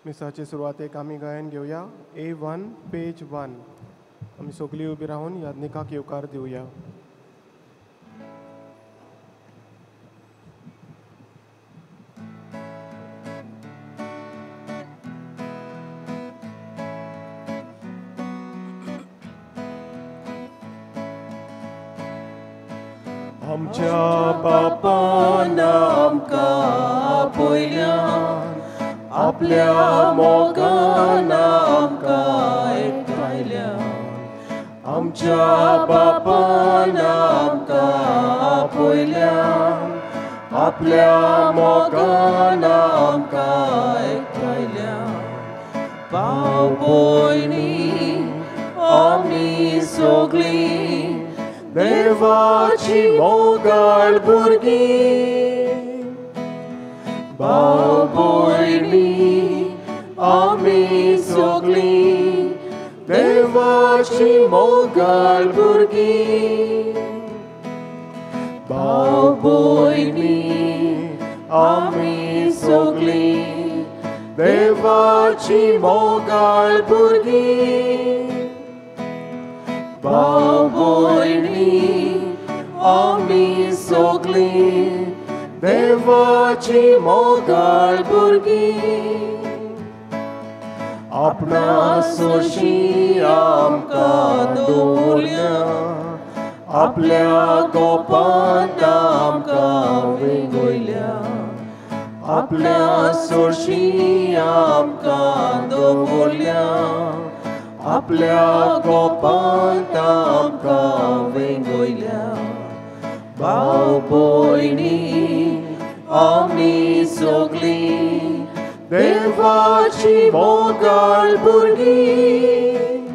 मिसाचे सुरवातेक आमी गायन घेवया A1 page 1. आमी सगळीं उबी रावन याज्ञिकाक येवकार दिवया. आमच्या बापान आमकां पयल्यान आपल्या मोगान आमकां एकठांयल्या. आमच्या बापान आमकां पयल्यान आपल्या मोगान आमकां एकठांयल्या. भाव भयणी आमी सगळीं देवाची मोगाळ भुरगीं. भाव भयणी आमी सगळीं देवाची मोगाळ भुरगीं. भाव भयणी आमी सगळीं देवाची मोगाळ भुरगीं. भाव भयणी आमी सगळीं देवाची मोगाळ भुरगीं. आपणा सोशी आमकां दवरल्या आपल्या गोपांत आमकां वेंगयल्या. आपल्या सोशी आमकां दवरल्या आपल्या गोपांत आमकां वेंगयल्या. भाव भयणी आमी सगळीं देवाची मोगाळ भुरगीं.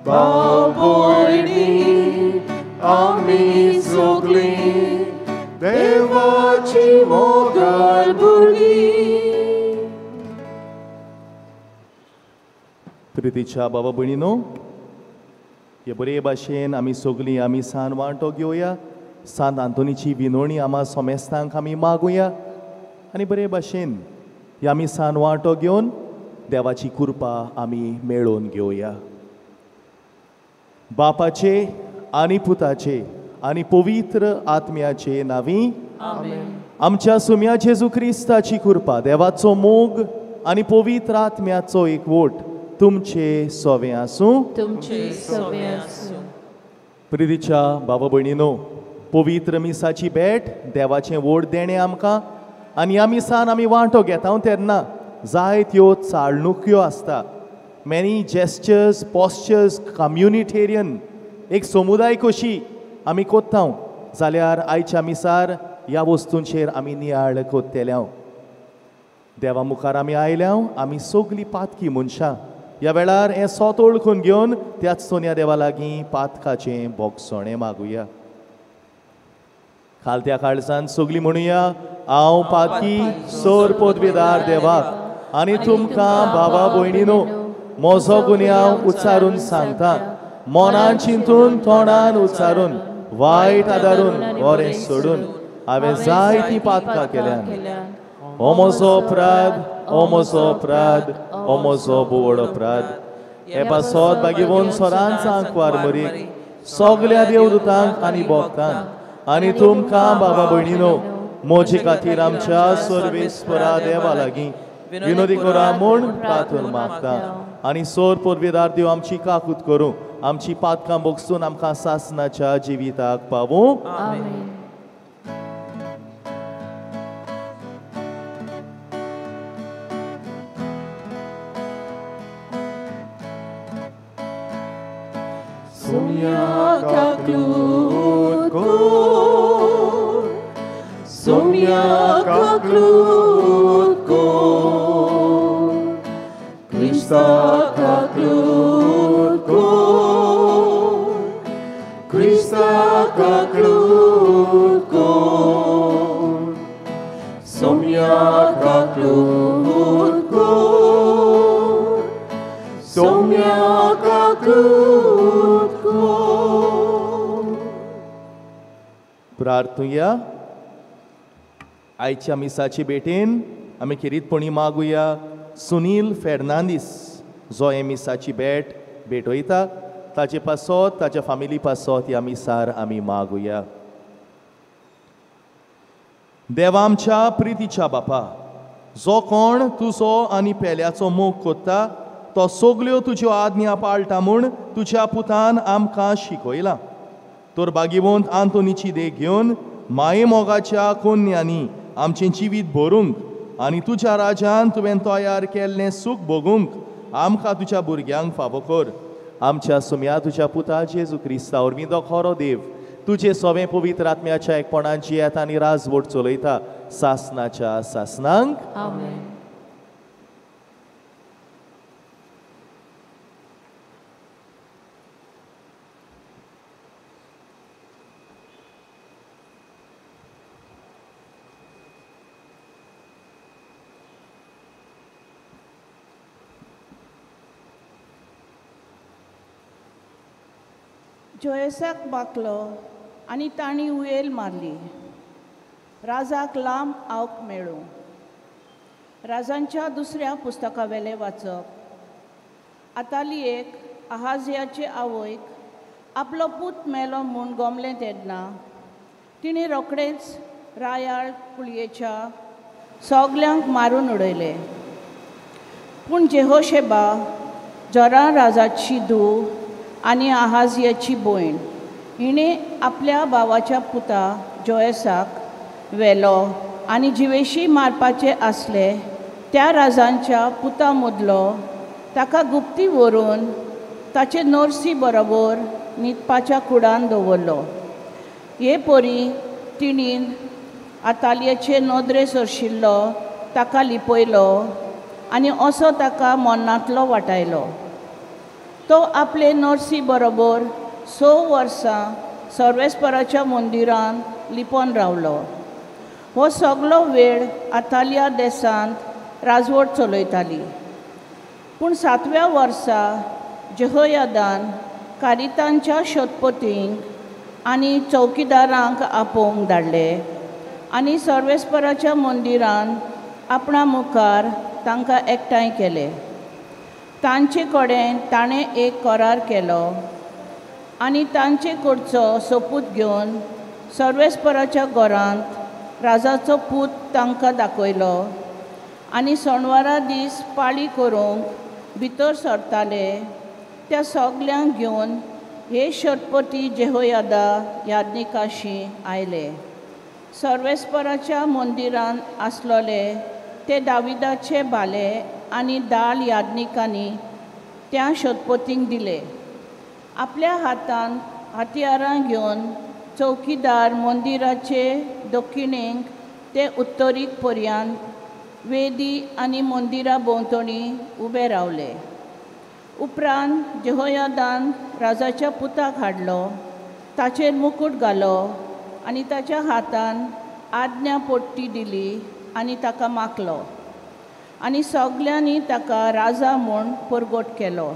भाव भयणी आमी सगळीं देवाची मोगाळ भुरगीं. प्रितीच्या बाबा भयणीनो, हे बरे भाशेन आमी सगळीं आमी सान वांटो घेवया. सांत आंतोनीची विनवणी आमा सोमेस्तांक आमी मागुया आनी बरे भाशेन ह्या मिसान वांटो घेवन देवाची कृपा आमी मेळोवन घेवया. बापाचे आनी पुताचे आनी पवित्र आत्म्याचे नांवी आमच्या सुम्या जेजू क्रिस्ताची कृपा, देवाचो मोग आनी पवित्र आत्म्याचो एकवट तुमचे सोवे आसूं. तुमचे सोवे आसूं. प्रितीच्या बाबा भयणीनो, पवित्र मिसाची भेट देवाचें व्हड देणें आमकां आनी ह्या मिसान आमी वांटो घेता तेन्ना जायत्यो चालणुक्यो आसता. मॅनी जेस्चर्स, पॉस्चर्स, कम्युनिटेरियन एक समुदाय कशी आमी कोत्ता जाल्यार आयच्या मिसार ह्या वस्तूंचेर आमी नियाळ कोत्तेल्या. देवा मुखार आमी आयल्या, आमी सगळीं पातकी मनशां. ह्या वेळार हें सोत वळखून घेवन त्याच सोन्या देवा लागीं पातकाचें भोगसणें मागुया. खालत्या काळजान सगळीं म्हणुया, हांव पातकी सोर पदवीदार देवाक आनी तुमकां भावा भयणीनो म्हजो गुन्यांव उच्चारून सांगता. मनान चिंतून तोंडान उच्चारून वायट आदारून बरें सोडून हांवें जायतीं पातकां केल्यान. हो म्हजो अपराध, हो म्हजो अपराध, हो म्हजो बोवड अपराध. हे पासत बागेवन सरांच आंकवार मरीक सगल्या देवदूतांक आनी भक्तांक आनी तुमकां बाबा भयणीनो म्हजे खातीर आमच्या सर्वेस्परा देवा लागीं विनोदी करा म्हूण प्रार्थना मागता. आनी सोर पोरवेदार देव आमची काकूत करूं, आमची पातकां भोगसून आमकां सासनाच्या जिविताक पावूं. Sonia kaklut ko, Krista kaklut ko, Krista kaklut ko, Sonia kaklut ko, Sonia kaklut ko. प्रार्थुया. आयच्या मिसाची भेटेन आमी खेरीतपणी मागुया सुनील फेर्नांदीस जो हे मिसाची भेट भेटयता ताचे पासत ताच्या फामिली पासत ह्या मिसार आमी मागुया. देवा आमच्या प्रितीच्या बापा, जो कोण तुजो आनी पेल्याचो मोग कोत्ता तो सगल्यो तुज्यो आज्ञा पाळटा म्हूण तुज्या पुतान आमकां शिकयलां. तर भाग्यवंत आंतोनीची देख घेवन माये मोगाच्या कोन्यांनी आमचें जिवीत भरूंक आनी तुज्या राजान तुवें तयार केल्लें सूख भोगूंक आमकां तुज्या भुरग्यांक फावो कर. आमच्या सुम्या तुज्या पुता जेजू क्रिस्ता वरवीं तो खरो देव तुजे सोवें पवित्र आत्म्याच्या एकपणान जियेता आनी राजवट चलयता सासनाच्या सासनांक. आमेन. जोएसाक बाकलो आनी तांणी उयल मारली. राजाक लांब आवक मेळूं. राजांच्या दुसऱ्या पुस्तकावेलें वाचप. आतालियेक आहाजियाचे आवयक आपलो पूत मेलो म्हूण गोमलें तेन्ना तिणें रोखडेंच रायाळ कुळयेच्या सगल्यांक मारून उडयले. पूण जेहोशेबा जरा राजाची धूव आनी आहाजियाची भयण हिणें आपल्या भावाच्या पुता जोएसाक व्हेलो आनी जिवेशी मारपाचे आसले त्या राजांच्या पुता मदलो ताका गुप्ती व्हरून ताचे नर्सी बरोबर न्हिदपाच्या कुडान दवरलो. हे परी तिणें आतालियाचे नदरे सरशिल्लो ताका लिपयलो आनी असो ताका मरणांतलो वाटायलो. तो आपले नर्सी बरोबर 6 वर्सां सर्वेस्पराच्या मंदिरांत लिपोन रावलो. हो सगलो वेळ आतालिया देशांत राजवट चलयताली. पूण 7व्या वर्सा जेहोयादान कारितांच्या शतपतींक आनी चौकीदारांक आपोवंक धाडले आनी सर्वेस्पराच्या मंदिरांत आपणा मुखार तांकां एकठांय केले. तांचे कडेन ताणें एक करार केलो आनी तांचे कडचो सोपूत घेवन सर्वेस्पराच्या घरांत राजाचो पूत तांकां दाखयलो आनी सणवारा दीस पाळी करूंक भितर सरताले त्या सगल्यांक घेवन हे शतपती जेहोयादा याज्ञिकाशी आयले. सर्वेस्पराच्या मंदिरांत आसलोले ते दाविदाचे भाले आनी दाल याज्ञिकांनी त्या शतपतींक दिले. आपल्या हातान हत्यारां घेवन चौकीदार मंदिराचे दक्षिणेक ते उत्तरीक पर्यंत वेदी आनी मंदिरा भोंवतणी उबे रावले. उपरांत जेहोयादान राजाच्या पुताक हाडलो, ताचेर मुकूट घालो आनी ताच्या हातान आज्ञा पट्टी दिली आनी ताका माखलो आनी सगल्यांनी ताका राजा म्हूण परगट केलो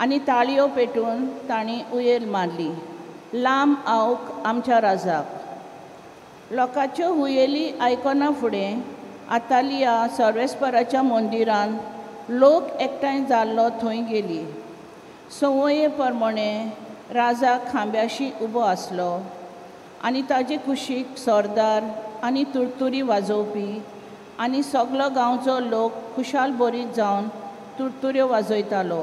आनी ताळयो पेटून तांणी उयल मारली, लांब आवक आमच्या राजाक. लोकांच्यो हुयेली आयकना फुडें आतालिया सर्वेस्पराच्या मंदिरांत लोक एकठांय जाल्लो थंय गेली. संवये प्रमाणे राजा खांब्याशी उबो आसलो आनी ताजे कुशीक सरदार आनी तुरतुरी वाजोवपी आनी सगलो गांवचो लोक खुशाल बरीत जावन तुरतुऱ्यो वाजयतालो.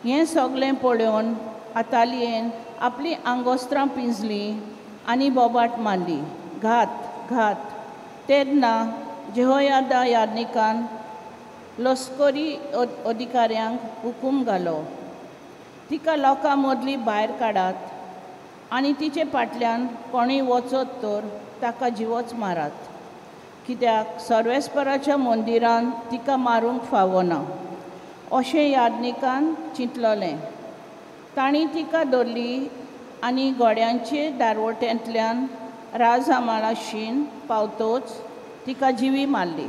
हें सगलें पळोवन आतालियेन आपलीं आंगोस्त्रां पिंजलीं आनी बोबाट मारली, घात घात. तेन्ना जेहोयादा याज्ञिकान लश्करी अधिकाऱ्यांक हुकूम घालो, तिका लोकां मदली भायर काडात आनी तिचे फाटल्यान कोणूय वचत तर ताका जिवोच मारात, कित्याक सर्वेस्पराच्या मंदिरांत तिका मारूंक फावना अशें याज्ञिकान चिंतलोलें. तांणी तिका धरली आनी घोड्यांचे दारवटेंतल्यान राजहामाळाशीन पावतोच तिका जिवी मारली.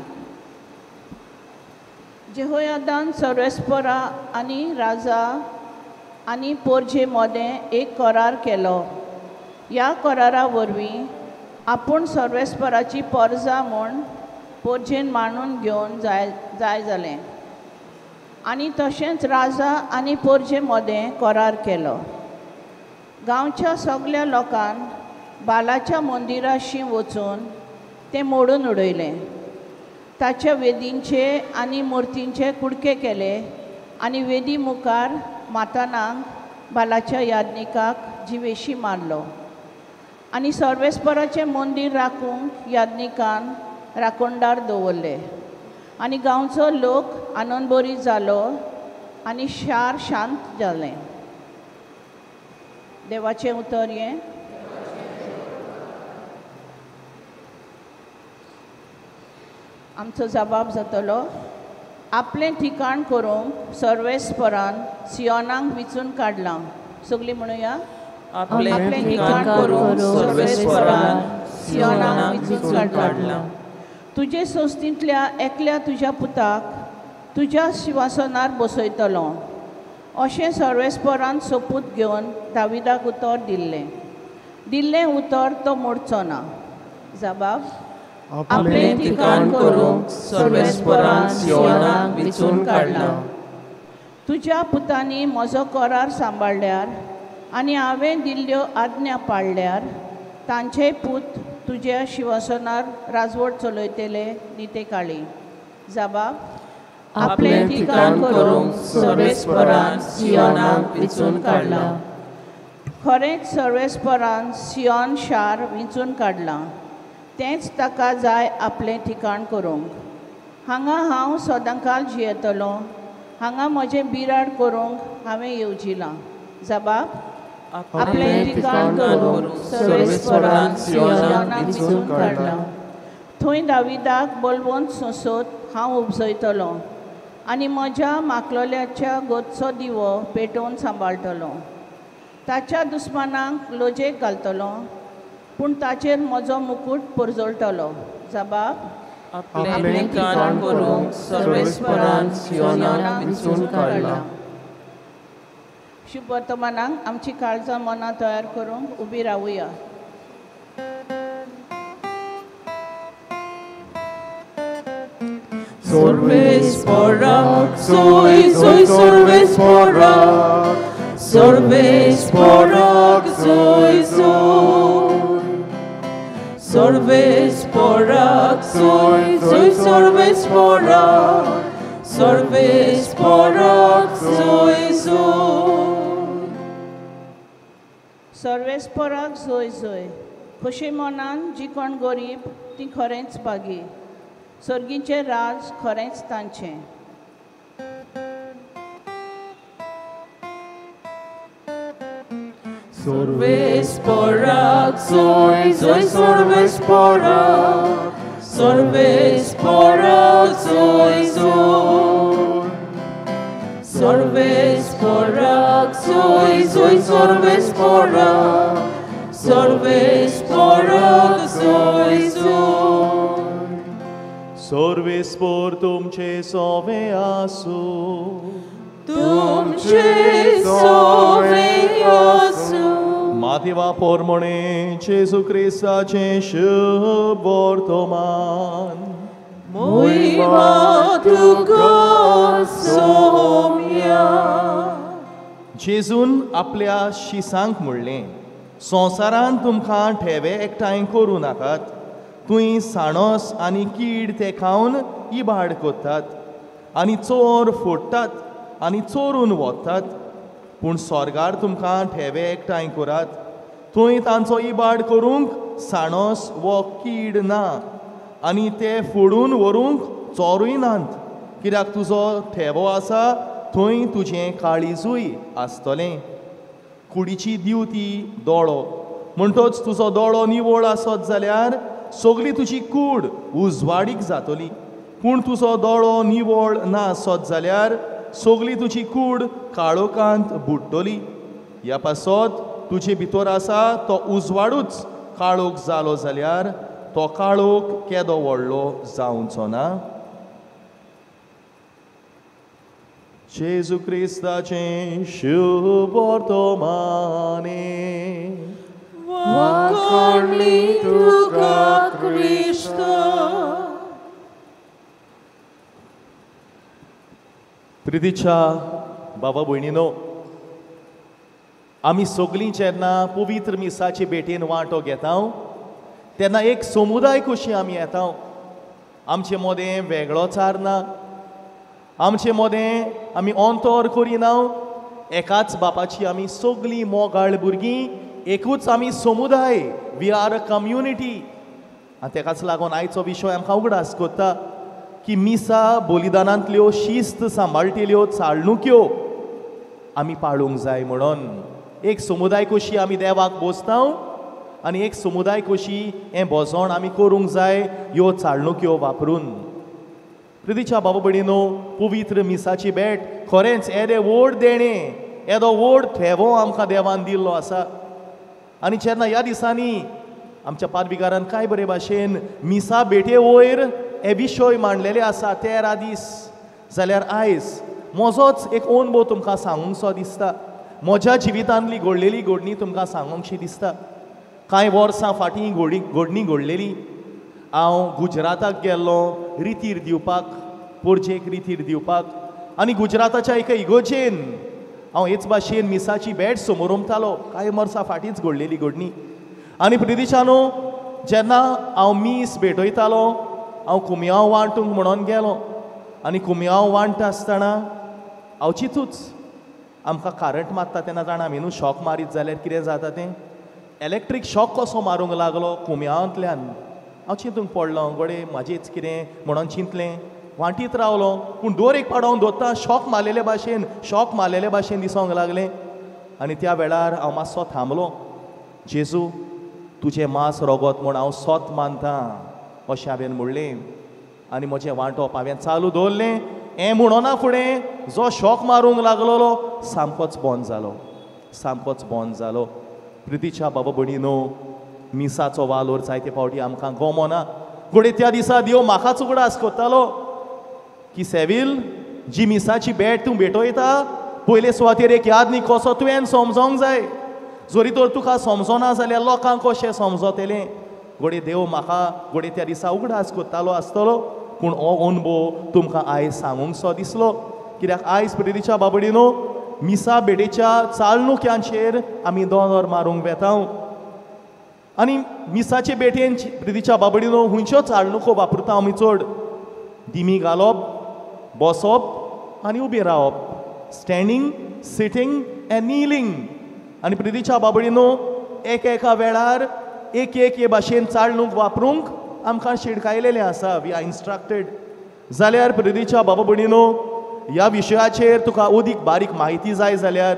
जेहोयादान सर्वेस्परा आनी राजा आनी पोरजे मदें एक करार केलो. ह्या करारा वरवीं आपूण सर्वेस्पराची परजा म्हूण पोरजेन मांडून घेवन जाय जाय जालें आनी तशेंच राजा आनी पोरजे मदें करार केलो. गांवच्या सगल्या लोकान बालाच्या मंदिराशी वचून तें मोडून उडयलें. ताच्या वेदींचे आनी मुर्तींचे कुडके केले आनी वेदी मुखार मातानाक बालाच्या याज्ञिकाक जिवेशी मारलो आनी सर्वेस्पराचें मंदीर राखूंक याज्ञिकान राखणदार दवरले आनी गांवचो लोक आनंदबरी जालो आनी शार शांत जालें. देवाचें उतर हें. आमचो जबाब जातलो. आपलें ठिकाण करूंक सर्वेस्परान सियोनाक विचून काडलां. सगळीं म्हणुया, आपलें ठिकाण करूंक सर्वेस्परान सियोनाक विचून काडलां. तुजे संस्थेंतल्या एकल्या तुज्या पुताक तुज्या शिंवासनार बसयतलो अशें सर्वेस्परान सोपूत घेवन दाविदाक उतर दिल्लें. दिल्लें उतर तो मोडचो ना. जबाब, आपलें ठिकाण करूंक सर्वेस्परान सियोनाक विचून काडलां. तुज्या पुतांनी म्हजो करार सांबाळ्ळ्यार आनी हांवें दिल्ल्यो आज्ञा पाळ्ळ्यार तांचे पूत तुज्या शिंवासनार राजवट चलयतले निते काळी. जबाब, आपलें ठिकाण करूंक सर्वेस्परान सियोनाक विचून काडलां. खरेंच सर्वेस्परान सियोन शार विंचून काडलां, तेंच ताका जाय आपलें ठिकाण करूंक. हांगा हांव सदांकाल जियेतलो, हांगा म्हजें बिराड करूंक हांवें येवजिलां. जबाब, आपलें ठिकाण करूंक सर्वेस्परान सियोनाक विंचून काडलां. थंय दाविदाक बलवंत संसद हांव उपजयतलो आनी म्हज्या माकलोल्याच्या गोदचो दिवो पेटोवन सांबाळटलो. ताच्या दुस्मानांक लजेक घालतलो, पूण ताचेर म्हजो मुकूट परजळटलो. जबाब, आपलें ठिकाण करूंक सर्वेस्परान सियोनाक विंचून काडलां. शुभ वर्तमानाक आमची काळजां मनां तयार करूंक उबी रावुया. सर्वेस्पराक जोय जोय सर्वेस्पराक, सर्वेस्पराक जोय जोय, सर्वेस्पराक जोय जोय सर्वेस्पराक, सर्वेस्पराक जोय जोय. सर्वेस्पराक जोय जोय. खोशी मनान जी कोण गरीब ती खरेंच भागी, सर्गीचें राज खरेंच तांचें. सर्वेस्पराक जोय जोय सर्वेस्पराक, सर्वेस्पराक जोय जोय, सर्वेस्पराक जोय जोय सर्वेस्पराक, सर्वेस्पराक जोय जोय. सर्वेस्पर तुमचे सोवे आसूं, तुमचे सोवे आसूं. मातेवा पोरमणे जेजू क्रिस्ताचें शुभ वर्तमान. मोहिमा तुका सोम्या. जेजून आपल्या शिसांक म्हणलें, संवसारान तुमकां ठेवे एकठांय करूं नाकात, तुंय साणोस आनी कीड ते खावन इबाड कोत्तात आनी चोर फोडटात आनी चोरून वतात. पूण स्वर्गार तुमकां ठेवे एकठांय करात, थंय तांचो इबाड करूंक साणोस वो कीड ना आनी ते फोडून व्हरूंक चोरूय नात. कित्याक तुजो ठेवो आसा थंय तुजें काळीजूय आसतलें. कुडीची दिवती दोळो, म्हणटोच तुजो दोळो निवळ आसत जाल्यार सगली तुजी कूड उजवाडीक जातली, पूण तुजो दोळो निवळ ना आसत जाल्यार सगली तुजी कूड काळोखांत बुडटली. ह्या पासत तुजे भितर आसा तो उजवाडूच काळोख जालो जाल्यार तो काळोख केदो व्हडलो जावचो ना. जेजू क्रिस्ताचें शुभ वर्तमाने. वाखाणली तुका क्रिस्ता. प्रितीच्या बाबा भयणीनो, आमी सगळीं जेन्ना पवित्र मिसाचे भेटेन वांटो घेता तेन्ना एक समुदाय कशी आमी येता. आमचे मदें वेगळोचार ना, आमचे मदें आमी अंतर करिना. एकाच बापाची आमी सगळीं मोगाळ भुरगीं, एकूच आमी समुदाय, we are a community. आनी तेकाच लागून आयचो विशय आमकां उगडास करता की मिसा बलिदानांतल्यो शिस्त सांबाळटेल्यो चालणुक्यो आमी पाळूंक जाय म्हणून. एक समुदाय कशी आमी देवाक बसता आनी एक समुदाय कशी हें भोजण आमी करूंक जाय ह्यो चालणुक्यो वापरून. प्रितीच्या बाबा भयणीनो, पवित्र मिसाची भेट खरेंच येदे व्हड देणें, येदो व्हड ठेवो आमकां देवान दिल्लो आसा. आनी जेन्ना ह्या दिसांनी आमच्या पादविगारान कांय बरे भाशेन मिसा भेटे वयर हे विशय मांडलेले आसा 13 दीस, जाल्यार आयज म्हजोच एक अणभव तुमकां सांगूंकसो दिसता. म्हज्या जिवितांतली घडलेली घडणी तुमकां सांगूंकशी दिसता. कांय वर्सां फाटीं घडणी घडलेली. हांव गुजराताक गेल्लो रितीर दिवपाक, पोरजेक रितीर दिवपाक. आनी गुजराताच्या एका इगोजेन हांव हेच भाशेन मिसाची भेट समोरमतालो. कांय वर्सां फाटींच घडलेली घडणी. आनी प्रितीच्यानो, जेन्ना हांव मीस भेटयतालो हांव कुमयांव वांटूंक म्हणून गेलो. आनी कुमयांव वांट्टा आसतना हांव चिंतूच, आमकां करंट मारता तेन्ना जाणा आमी न्हू, शॉक मारीत जाल्यार कितें जाता तें. इलेक्ट्रीक शॉक कसो मारूंक लागलो कुमयांवांतल्यान. हांव चिंतूंक पडलो, गडे म्हाजेच कितें म्हणून चिंतलें, वांटीत रावलो. पूण दर एक पाडो हांव दोत्ता शॉक मारलेले भाशेन, शॉक मारलेले भाशेन दिसोंक लागलें. आनी त्या वेळार हांव मातसो थांबलो. जेजू, तुजें मांस रोगोत म्हूण हांव सोत मानता अशें हांवें म्हणलें. आनी म्हजें वांटप हांवें चालू दवरलें. हें म्हणना फुडें जो शॉक मारूंक लागलोलो सामकोच बंद जालो, सामकोच बंद जालो. प्रितीच्या बाबा भयणीनो, मिसाचो वालोर जायते फावटी आमकां गमना. घडये त्या दिसा देव म्हाकाच उगडास करतालो की सेवील, जी मिसाची भेट तूं भेटयता पयले सुवातेर एक याद न्ही कसो तुवें समजोंक जाय. जरी तर तुका समजना जाल्यार लोकांक कशें समजतलें. घडये देव म्हाका घडये त्या दिसा उगडास करतालो आसतलो. पूण हो अणभव तुमकां आयज सांगूंकसो दिसलो, कित्याक आयज प्रितीच्या बाबडीनो मिसा भेटेच्या चालणुक्यांचेर आमी दोनर मारूंक वेता. आनी मिसाचे भेटेन प्रितीच्या बाबडीनो खंयच्यो चालणुको वापरता आमी चड? दिमी घालप, बसप आनी उबें रावप, स्टँडींग, सिटींग एंड नीलिंग. आनी प्रितीच्या बाबडीनो एक एका वेळार एक एक हे भाशेन चालणूक वापरूंक आमकां शिडकायलेलें आसा, we are instructed. जाल्यार प्रितीच्या बाबा भयणीनो, ह्या विशयाचेर तुका अदीक बारीक म्हायती जाय जाल्यार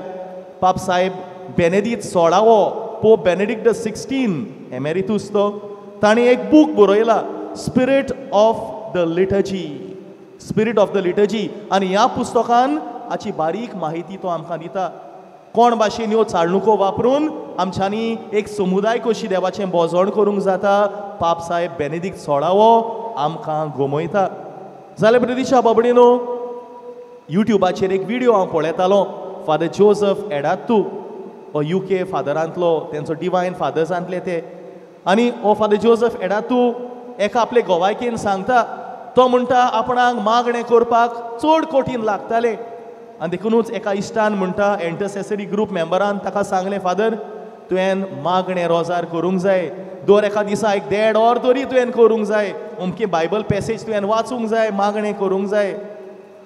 पाप साहेब बेनेदीत 16वो, पोप बेनेडिक्ट 16 एमेरितूस तो, ताणें एक बूक बरयला, spirit of the liturgy, spirit of the liturgy. आनी ह्या पुस्तकान हाची बारीक म्हायती तो आमकां दिता. कोण भाशेन ह्यो चालणुको वापरून आमच्यांनी एक समुदाय कशी देवाचें भोजण करूंक जाता, पाप साहेब बेनेदिक्ट 16वो आमकां गमयता. जाल्यार प्रितीच्या बाबडीनो, युट्युबाचेर एक व्हिडियो हांव पळयतालो, फादर जोजफ एडात्तू, हो UK फादरांतलो, तेंचो डिवायन फादर्सांतले ते. आनी हो फादर जोजफ एडात्तू एका आपले गोवायकेन सांगता, तो म्हणटा आपणाक मागणें करपाक चड कठीण लागतालें. आनी देखुनूच एका इश्टान म्हणटा एंटरसेसरी ग्रूप मेंबरान ताका सांगलें, फादर तुवें मागणें रोजार करूंक जाय, दर एका दिसा एक 1.5 वर तरी तुवें करूंक जाय, अमकी बायबल पॅसेज तुवें वाचूंक जाय, मागणें करूंक जाय.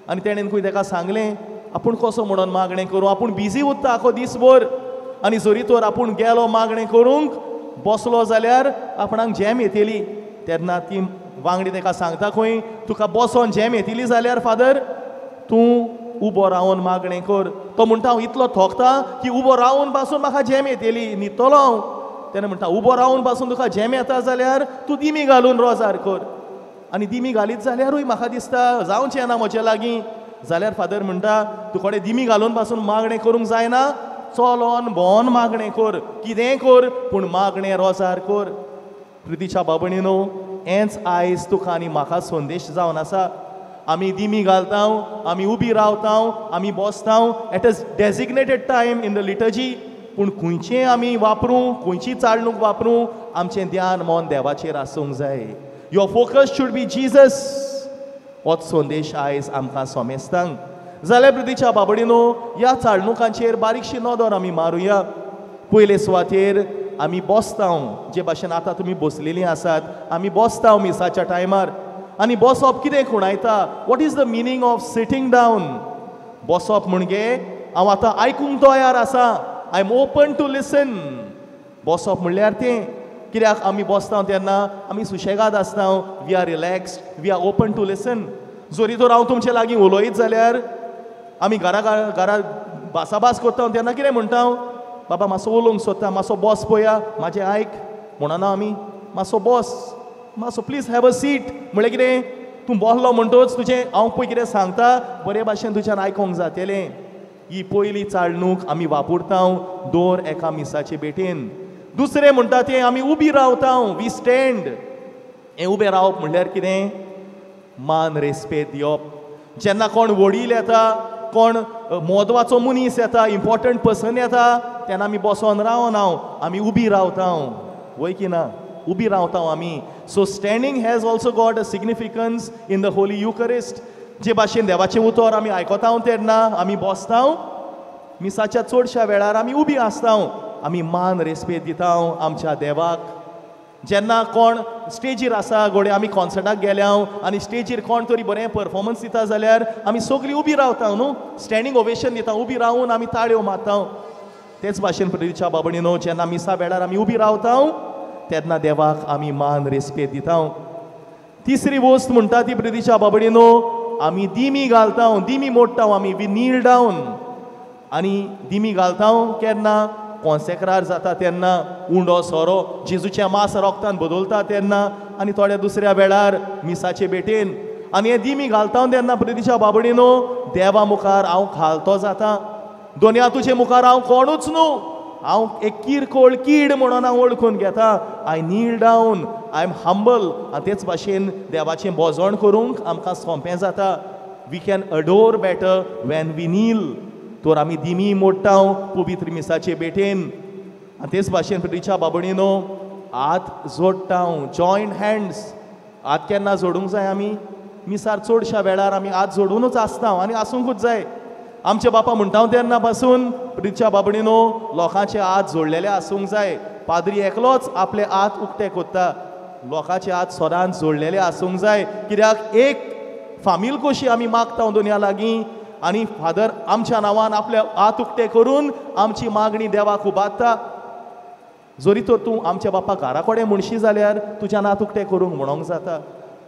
आनी तेणेन खंय ताका सांगलें आपूण कसो म्हणून मागणें करूं, आपूण बिजी उरता आखो दीसभर, आनी जरी तर आपूण गेलो मागणें करूंक बसलो जाल्यार आपणाक झेम येतली. तेन्ना ती वांगडी ताका सांगता खंय, तुका बसोन झेम येतली जाल्यार फादर तूं उबो रावन मागणें कर. तो म्हणटा हांव इतलो थोकता की उबो रावन पासून म्हाका झेम येतली, न्हिदतलो हांव. तेन्ना म्हणटा उबो रावन पासून तुका झेम येता जाल्यार तूं दिमी घालून रोजार कर. आनी दिमी घालीत जाल्यारूय म्हाका दिसता जावचें ना म्हजे लागीं, जाल्यार फादर म्हणटा तुकडे दिमी घालून पासून मागणें करूंक जायना, चलोन भोंवन मागणें कर, कितेंय कर पूण मागणें रोजार कर. प्रितीच्या बाबणीनो, हेंच आयज तुका आनी म्हाका संदेश जावन आसा. आमी दिमी घालता, आमी उबी रावता, आमी बसता at a designated time in the liturgy, पूण खंयचें आमी वापरूं, खंयची चालणूक वापरूं, आमचें ध्यान मन देवाचेर आसूंक जाय. Your focus should be Jesus. होच संदेश आयज आमकां सोमेस्तांक. जाल्यार प्रितीच्या बाबडीनो ह्या चालणुकांचेर बारीकशी नदर आमी मारुया. पयले सुवातेर आमी बसता, जे भाशेन आतां तुमी बसलेलीं आसात, आमी बसता मिसाच्या टायमार. आनी बसप कितें खुणायता? What is the meaning of sitting down? बसप म्हणजे हांव आतां आयकूंक तयार आसा, I am open to listen. बसप म्हणल्यार तें. कित्याक आमी बसता तेन्ना आमी सुशेगाद आसता, we are relaxed, we are open to listen. जरी तर हांव तुमचे लागीं उलयत जाल्यार आमी घरा घरा भासाभास करता तेन्ना कितें म्हणटा? बाबा मातसो उलोवंक सोदता, मातसो बस पळया, म्हाजें आयक म्हणना आमी, मातसो बस, मातसो प्लीज have a seat. म्हणल्यार कितें? तूं बसलो म्हणटच तुजें हांव पळय कितें सांगता बरे भाशेन तुज्यान आयकोंक जातलें. ही पयली चालणूक आमी वापरता दर एका मिसाचे भेटेन. दुसरें म्हणटा तें आमी उबी रावता, we stand. हें उबें रावप म्हणल्यार कितें? मान रेस्पेद दिवप. जेन्ना कोण वडील येता, कोण म्हत्वाचो मनीस येता, इम्पॉर्टंट पर्सन येता, तेन्ना आमी बसोन रावना, आमी उबी रावता, वय की ना? उबी रावता आमी. So standing has also got a significance in the Holy Eucharist. जे भाशेन देवाचें उतर आमी आयकता तेन्ना आमी बसता, मिसाच्या चडश्या वेळार आमी उबी आसता, आमी मान रेस्पेद दिता आमच्या देवाक. जेन्ना कोण स्टेजीर आसा, घोडे आमी कॉन्सर्टाक गेल्या आनी स्टेजीर कोण तरी बरें परफॉर्मन्स दिता जाल्यार आमी सगळीं उबी रावता न्हू, स्टँडींग ओवेशन दिता, उबी रावून आमी ताळयो मारता. तेच भाशेन प्रितीच्या बाबणीनो जेन्ना मिसा वेळार आमी उबी रावता तेन्ना देवाक आमी मान रेस्पेद दिता. तिसरी वस्त म्हणटा ती प्रितीच्या बाबणीनो आमी दिमी घालता, दिमी मोडटा आमी, we नील डावन. आनी दिमी घालता केन्ना? कॉन्सेक्रार जाता तेन्ना, उंडो सोरो जेजूच्या मास रोगतान बदलता तेन्ना, आनी थोड्या दुसऱ्या वेळार मिसाचे भेटेन. आनी हे दिमी घालता तेन्ना प्रितीच्या बाबडीनो देवा मुखार हांव घालतो जाता. दोनया तुजे मुखार हांव कोणूच न्हू, हांव एक किरकोळ कीड म्हणून हांव वळखून घेता. I kneel down, I am humble. आनी तेच भाशेन देवाचें बोजण करूंक आमकां सोंपें जाता. We can adore better when we kneel. तर आमी दिमी मोडटा पवित्र मिसाचे भेटेन. आनी तेच भाशेन प्रितीच्या बाबणीनो हात जोडटा, जॉयंट हँड्स. हात केन्ना जोडूंक जाय आमी? मिसार चडश्या वेळार आमी हात जोडुनूच आसता आनी आसूंकूच जाय. आमचे बापा म्हणटा तेन्ना पासून प्रितीच्या बाबणीनो लोकांचे हात जोडलेले आसूंक जाय. पाद्री एकलोच आपले हात उक्ते कोत्ता, लोकांचे हात सदांच जोडलेले आसूंक जाय. कित्याक एक फामील कशी आमी मागता दोनया लागीं आनी फादर आमच्या नांवान आपले हात उक्ते करून आमची मागणी देवाक उबारता. जरी तर तूं आमच्या बापा घरा कडेन म्हणशी जाल्यार तुज्यान हात उक्ते करूंक म्हणोंक जाता,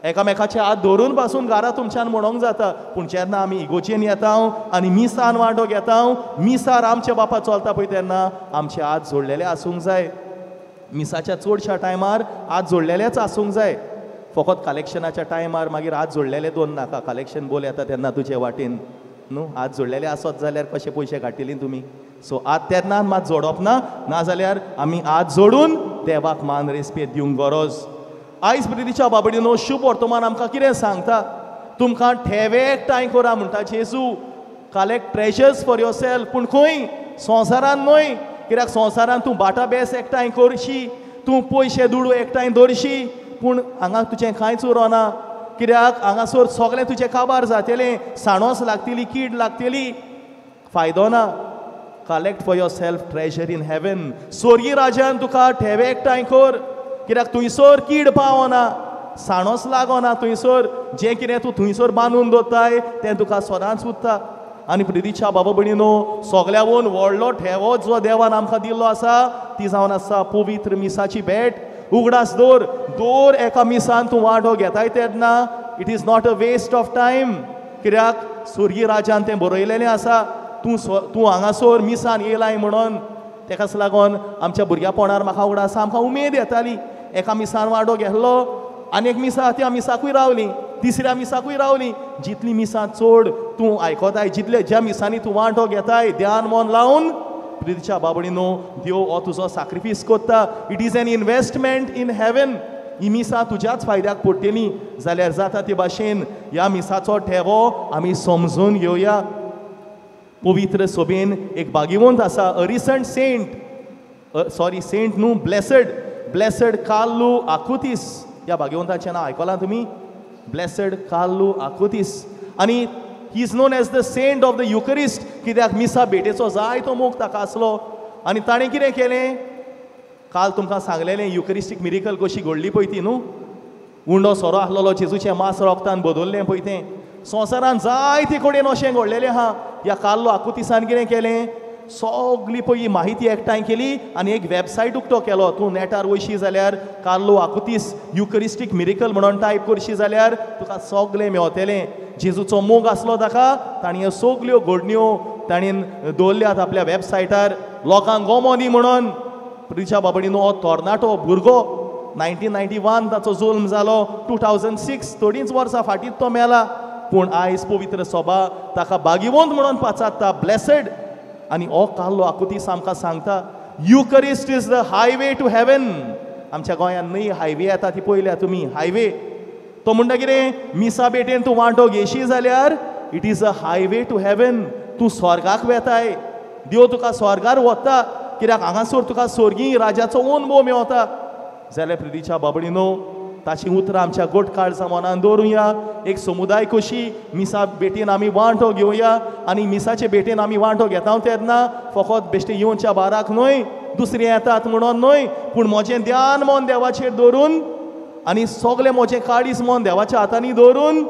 एकामेकाचे हात धरून पासून घरा तुमच्यान म्हणोंक जाता. पूण जेन्ना आमी इगोचेन येता आनी मिसान वांटो घेता, मिसार आमच्या बापा चलता पळय तेन्ना आमचे हात जोडलेले आसूंक जाय. मिसाच्या चडश्या टायमार हात जोडलेलेच आसूंक जाय. फकत कलेक्शनाच्या टायमार मागीर हात जोडलेले दोन नाका, कलेक्शन बोल येता तेन्ना तुजे वाटेन न्हू. हात जोडलेले आसत जाल्यार कशे पयशे काडटली तुमी? सो हात तेन्ना मात जोडप ना, नाजाल्यार आमी हात जोडून देवाक मान रेस्पेद दिवंक गरज. आयज प्रितीच्या बाबडीनो शुभ वर्तमान आमकां कितें सांगता? तुमकां ठेवे एकठांय करा म्हणटा जेजू. Collect treasures for yourself. पूण खंय? संवसारान न्हय. कित्याक संवसारान तूं बाटा बेस एकठांय करशी, तूं पयशे दुडू एकठांय दवरशी, पूण हांगा तुजें कांयच उरना. कित्याक हांगासर सगळें तुजें काबार जातलें, साणोस लागतली, कीड लागतली, फायदो ना. Collect for yourself treasure in heaven. स्वर्गीय राजान तुका ठेवे एकठांय कर. कित्याक थंयसर कीड पावना, साणोस लागना, थंयसर जें कितें तूं थंयसर बांदून दवरताय तें तुका सदांच उरता. आनी प्रितीच्या बाबा भयणीनो सगळ्यावून व्हडलो ठेवो जो देवान आमकां दिल्लो आसा ती जावन आसा पवित्र मिसाची भेट. उगडास दवर, दर एका मिसान तूं वांटो घेताय तेन्ना it is not a waste of time. कित्याक स्वर्गीय राजान तें बरयलेलें आसा, तूं तूं हांगासर मिसान येयलाय म्हणून. तेकाच लागून आमच्या भुरग्यापणार म्हाका उगडास आसा, आमकां उमेद येताली. एका मिसान वांटो घेतलो आनी एक मिसा त्या मिसाकूय रावली, तिसऱ्या मिसाकूय रावली. जितली मिसां चड तूं आयकताय, जितले ज्या मिसांनी तूं वांटो घेताय ध्यान मन लावन, प्रितीच्या बाबडीनो देव हो तुजो साक्रिफीस कोत्ता. It is an investment in heaven. ही मिसां तुज्याच फायद्याक पडटली जाल्यार जाता ते भाशेन ह्या मिसाचो ठेवो आमी समजून घेवया. पवित्र सोबेन एक भाग्यवंत आसा, a recent saint, sorry saint न्हू, ब्लेसड, ब्लेसड कार्लो आकुतीस. ह्या भाग्यवंताचें नांव आयकलां तुमी? Blessed Carlo Acutis. आनी He is known as the saint of the Eucharist, कित्याक मिसा भेटेचो जायतो मोग ताका आसलो. आनी ताणें कितें केलें, काल तुमकां सांगलेलें युकरिस्टीक मिरिकल कशी घडली पळय ती न्हू, उंडो सोरो आसलेलो जेजूचें मांस रोगतान बदललें पळय तें. संवसारान जायते कडेन अशें घडलेलें आहा. ह्या कार्लो आकुतीसान कितें केलें, सगली पळय ही माहिती एकठांय केली आनी एक वेबसायट उक्तो केलो. तूं नेटार वयशी जाल्यार कार्लो आकुतीस युकरिस्टीक मिरिकल म्हणून टायप करशी जाल्यार तुका सगलें मेवतलें. जेजूचो मोग आसलो ताका, ताणें ह्यो सगल्यो घडण्यो ताणें दवरल्यात आपल्या वेबसायटार, लोकांक गोमो दी म्हणून. प्रिच्या बाबडीनो हो तरणाटो भुरगो 1991 ताचो जल्म जालो, 2006 थोडींच वर्सां फाटींच तो मेला. पूण आयज पवित्र सभा ताका भाग्यवंत म्हणून पाचारता, ब्लेसड. आनी हो कार्लो आकुतीस आमकां सांगता, Eucharist is the highway to heaven. आमच्या गोंयांत न्हय हायवे येता ती पळयल्या तुमी, हायवे. तो म्हणटा कितें, मिसा भेटेन तूं वांटो घेशी जाल्यार it is a highway to heaven. तूं स्वर्गाक वेताय, देव तुका स्वर्गार वता, कित्याक हांगासर तुका स्वर्गीय राजाचो अनुभव मेवता. जाल्यार प्रितीच्या बाबडीनो ताची उतरां आमच्या गोट काळजा मनान दवरुया. एक समुदाय कशी मिसा भेटेन आमी वांटो घेवया आनी मिसाचे भेटेन आमी वांटो घेता तेन्ना फकत बेश्टे येवच्या बाराक न्हय, दुसरे येतात म्हणून न्हय, पूण म्हजें ध्यान मन देवाचेर दवरून आनी सगलें म्हजें काळीज मन देवाच्या हातांनी दवरून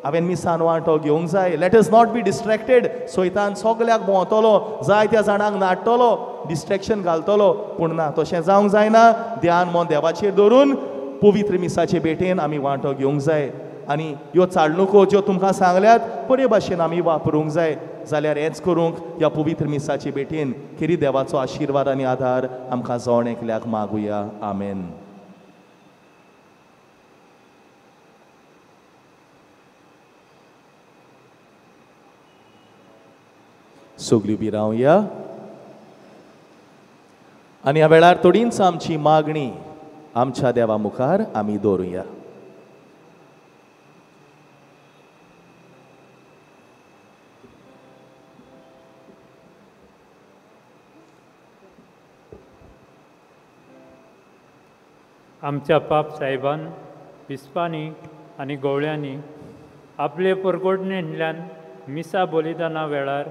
हांवें मिसान वांटो घेवंक जाय. Let us not be distracted. सैतान सगल्याक भोंवतलो, जायत्या जाणांक नाडटलो, डिस्ट्रेक्शन घालतलो, पूण ना, तशें जावंक जायना. ध्यान मन देवाचेर दवरून पवित्र मिसाचे भेटेन आमी वांटो घेवंक जाय आनी ह्यो चालणुको ज्यो तुमकां सांगल्यात बरे भाशेन आमी वापरूंक जाय. जाल्यार हेंच करूंक ह्या पवित्र मिसाचे भेटेन खेरी देवाचो आशिर्वाद आनी आधार आमकां जण एकल्याक मागुया. आमेन. सगळीं उबी रावया आनी ह्या वेळार थोडींच आमची मागणी आमच्या देवा मुखार आमी दवरुया. आमच्या पाप साहेबान, बिस्पांनी आनी गवळ्यांनी आपले परगोडणेंतल्यान मिसा बलिदाना वेळार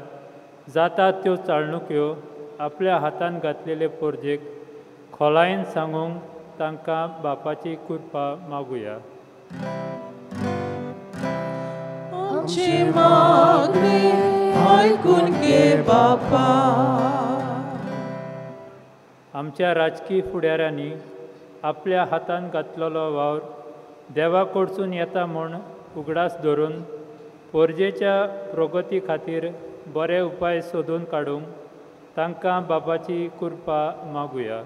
जाता त्यो चालणुक्यो आपल्या हातान घातलेले पोरजेक खोलायेन सांगूंक तांकां बापाची कृपा मागुया. आमची मागणी आयकून घे बापा. आमच्या राजकीय फुडाऱ्यांनी आपल्या हातान घातलेलो वावर देवा कडसून येता म्हूण उगडास धरून पोरजेच्या प्रगती खातीर बरे उपाय सोदून काडूंक तांकां बापाची कृपा मागुया.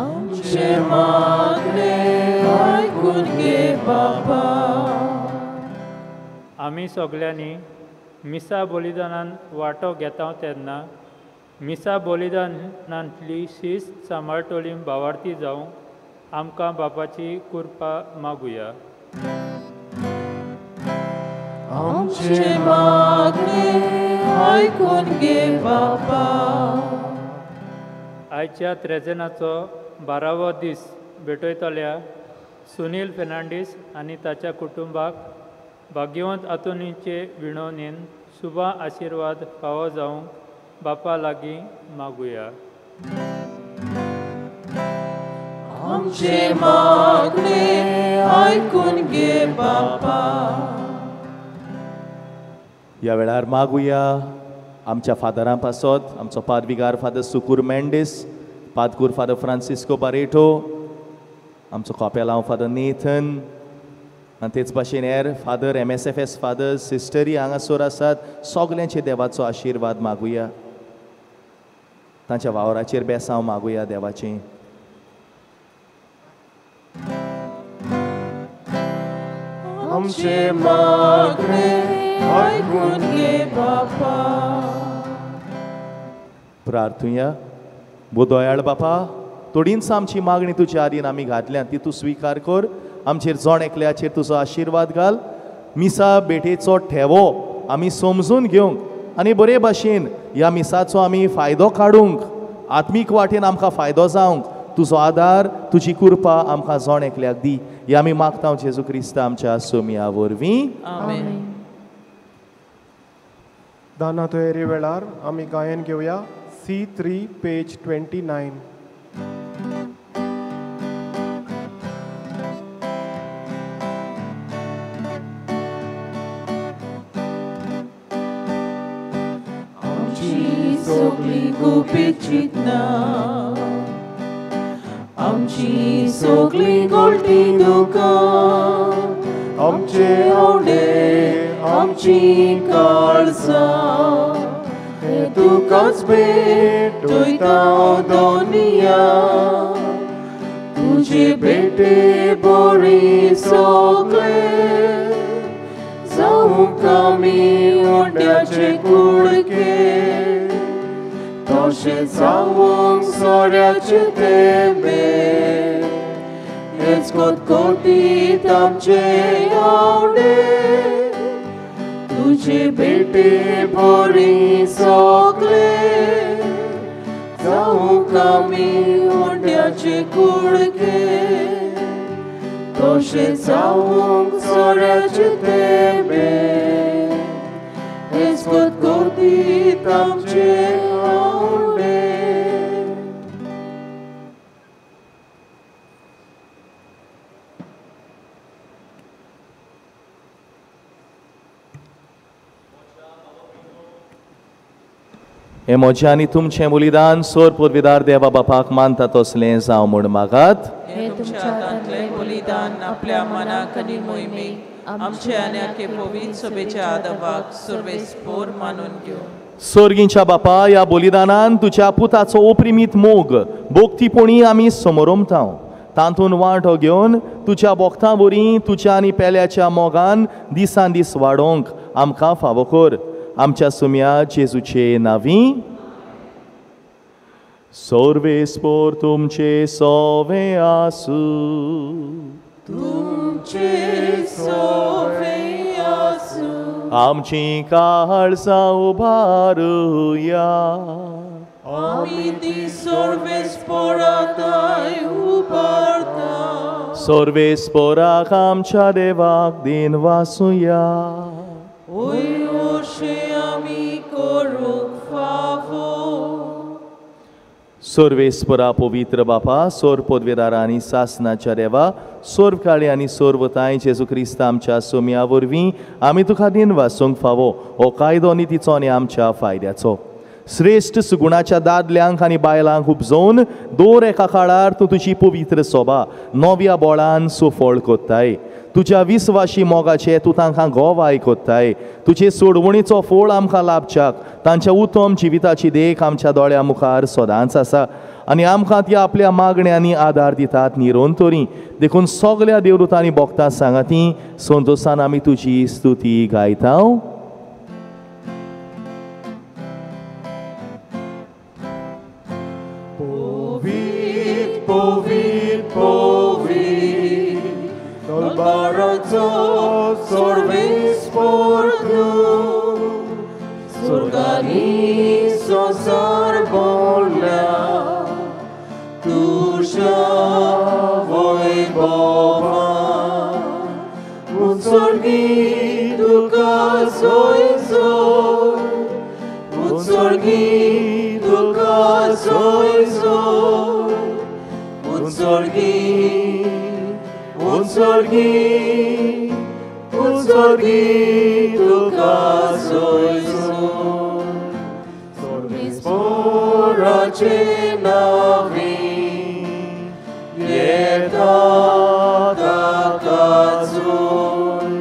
आमचे मागणे आयकून घे बापा. आमी सगल्यांनी मिसा बलिदानान वांटो घेता तेन्ना मिसा बलिदानांतली शिस्त सांबाळटली भावार्थी जावंक आमकां बापाची कृपा मागुया. आमचे मागणे आयकून घे बापा. आयच्या त्रेजनाचो 12वो दीस भेटयतल्या सुनील फेर्नांडीस आनी ताच्या कुटुंबाक भाग्यवंत आंतोनीचे विणवणेन शुभ आशिर्वाद फावो जावंक बापा लागीं मागुया. आमचे मागणे आयकून घे बापा. ह्या वेळार मागुया आमच्या फादरां पासत, आमचो पादविगार फादर सुकूर मेंडीस, पादकूर फादर फ्रांसिस्को बारेटो, आमचो कॉपेलांव फादर नेथन आनी तेच भाशेन हेर फादर MSFS father सिस्टरी हांगासर आसात. सगल्यांचे देवाचो आशिर्वाद मागुया, तांच्या वावराचेर बेसांव मागुया देवाचें. आमचे मागणे आयकून घे बापा. प्रार्थुया. बोदयाळ बापा, थोडींच आमची मागणी तुज्या आदीन आमी घातल्या ती तूं स्विकार कर. आमचेर जण एकल्याचेर तुजो आशिर्वाद घाल. मिसा भेटेचो ठेवो आमी समजून घेवंक आनी बरे भाशेन ह्या मिसाचो आमी फायदो काडूंक, आत्मीक वाटेन आमकां फायदो जावंक तुजो आदार, तुजी कृपा आमकां जण एकल्याक दी. ही आमी मागता जेजू क्रिस्ता आमच्या सोमया वरवीं. आमेन. दाना तयारी वेळार आमी गायन घेवया C3 page 29. आमची सगळी गुपीत चिंतना, आमची सगळी गोल्टी दुकां, आमचे आवडे आमची काळजां, हे तुकाच भेटयता दोनिया, तुजे भेटे बरी सगळे जावंक आमी उंड्याचे कुडके, तशें जावंक सोऱ्याचे थेंबे, हेच कोतकोतीत आमचे आवडे, तुजे भेटे बरी सगळे जावंक आमी उंड्याचे कुडके, तशें जावंक सोऱ्याचे थेंबे, हेच कोतकोतीत आमचे आवडे. हे म्हजें आनी तुमचें बलिदान सोर पुर्विदार देवा बापाक मानता तसलें जावं म्हूण मागात. हे तुमच्या हातांतलें बलिदान आपल्या मनाक आनी मोहिमेक आमचे आनी आखे पवित्र सभेच्या आदाबाक सर्वेस्पोर मानून घेवं. सोर्गींच्या बापा, ह्या बलिदानान तुज्या पुताचो ओप्रिमीत मोग भोक्तीपणी आमी समरोमता, तातूंत वांटो घेवन तुज्या भोक्तां वरी तुज्या आनी पेल्याच्या मोगान दिसान दीस वाडोवंक आमकां फावो कर. आमच्या सुम्या जेजूचे नावी. सर्वेस्पोर तुमचे सोवे आसूं, तुमचे सोवे आसूं. आमची काळजां उबारुया, आमी ती सर्वेस्पोराताय उबारता. सर्वेस्पोराक आमच्या देवाक दिन वासुया. ओय ओशे आमी करूंक फावो. सर्वेस्परा पवित्र बापा, सोर पदवेदारा आनी सासनाच्या देवा, सोर्व काळी आनी सोर्वताय जेजू क्रिस्ता आमच्या सोम्या वरवीं आमी तुका दिन वासूंक फावो हो कायदो आनी तिचो आनी आमच्या फायद्याचो. श्रेश्ठ सुगुणाच्या दादल्यांक आनी बायलांक उपजोवन दर एका काळार तूं तुजी पवित्र सोबा नव्या बोळान सुफळ कोत्ताय. तुज्या विस्वाशी मोगाचे तूं तांकां गोवाय कोत्ताय. तुजे सोडवणीचो फोळ आमकां लाभच्याक तांच्या उत्तम जिविताची देख आमच्या दोळ्या मुखार सदांच आसा आनी आमकां ती आपल्या मागण्यांनी आदार दितात निरंतरी. देखून सगल्या देवदूतांनी भोगता सांगाती संतोसान आमी तुजी स्तुती गायता. सर्वेस्पोर तूं स्वर्गांनी संवसार भरला तुज्या वैभवान, उत्सर्गी तुका सोय सोय, उत्सर्गी तुका सोय सोय, उत्सर्गी उत्सर्गी उत्सर्गी तुका सोय सोय. सर्वेस्पोराचे नावी येता ताका जोय,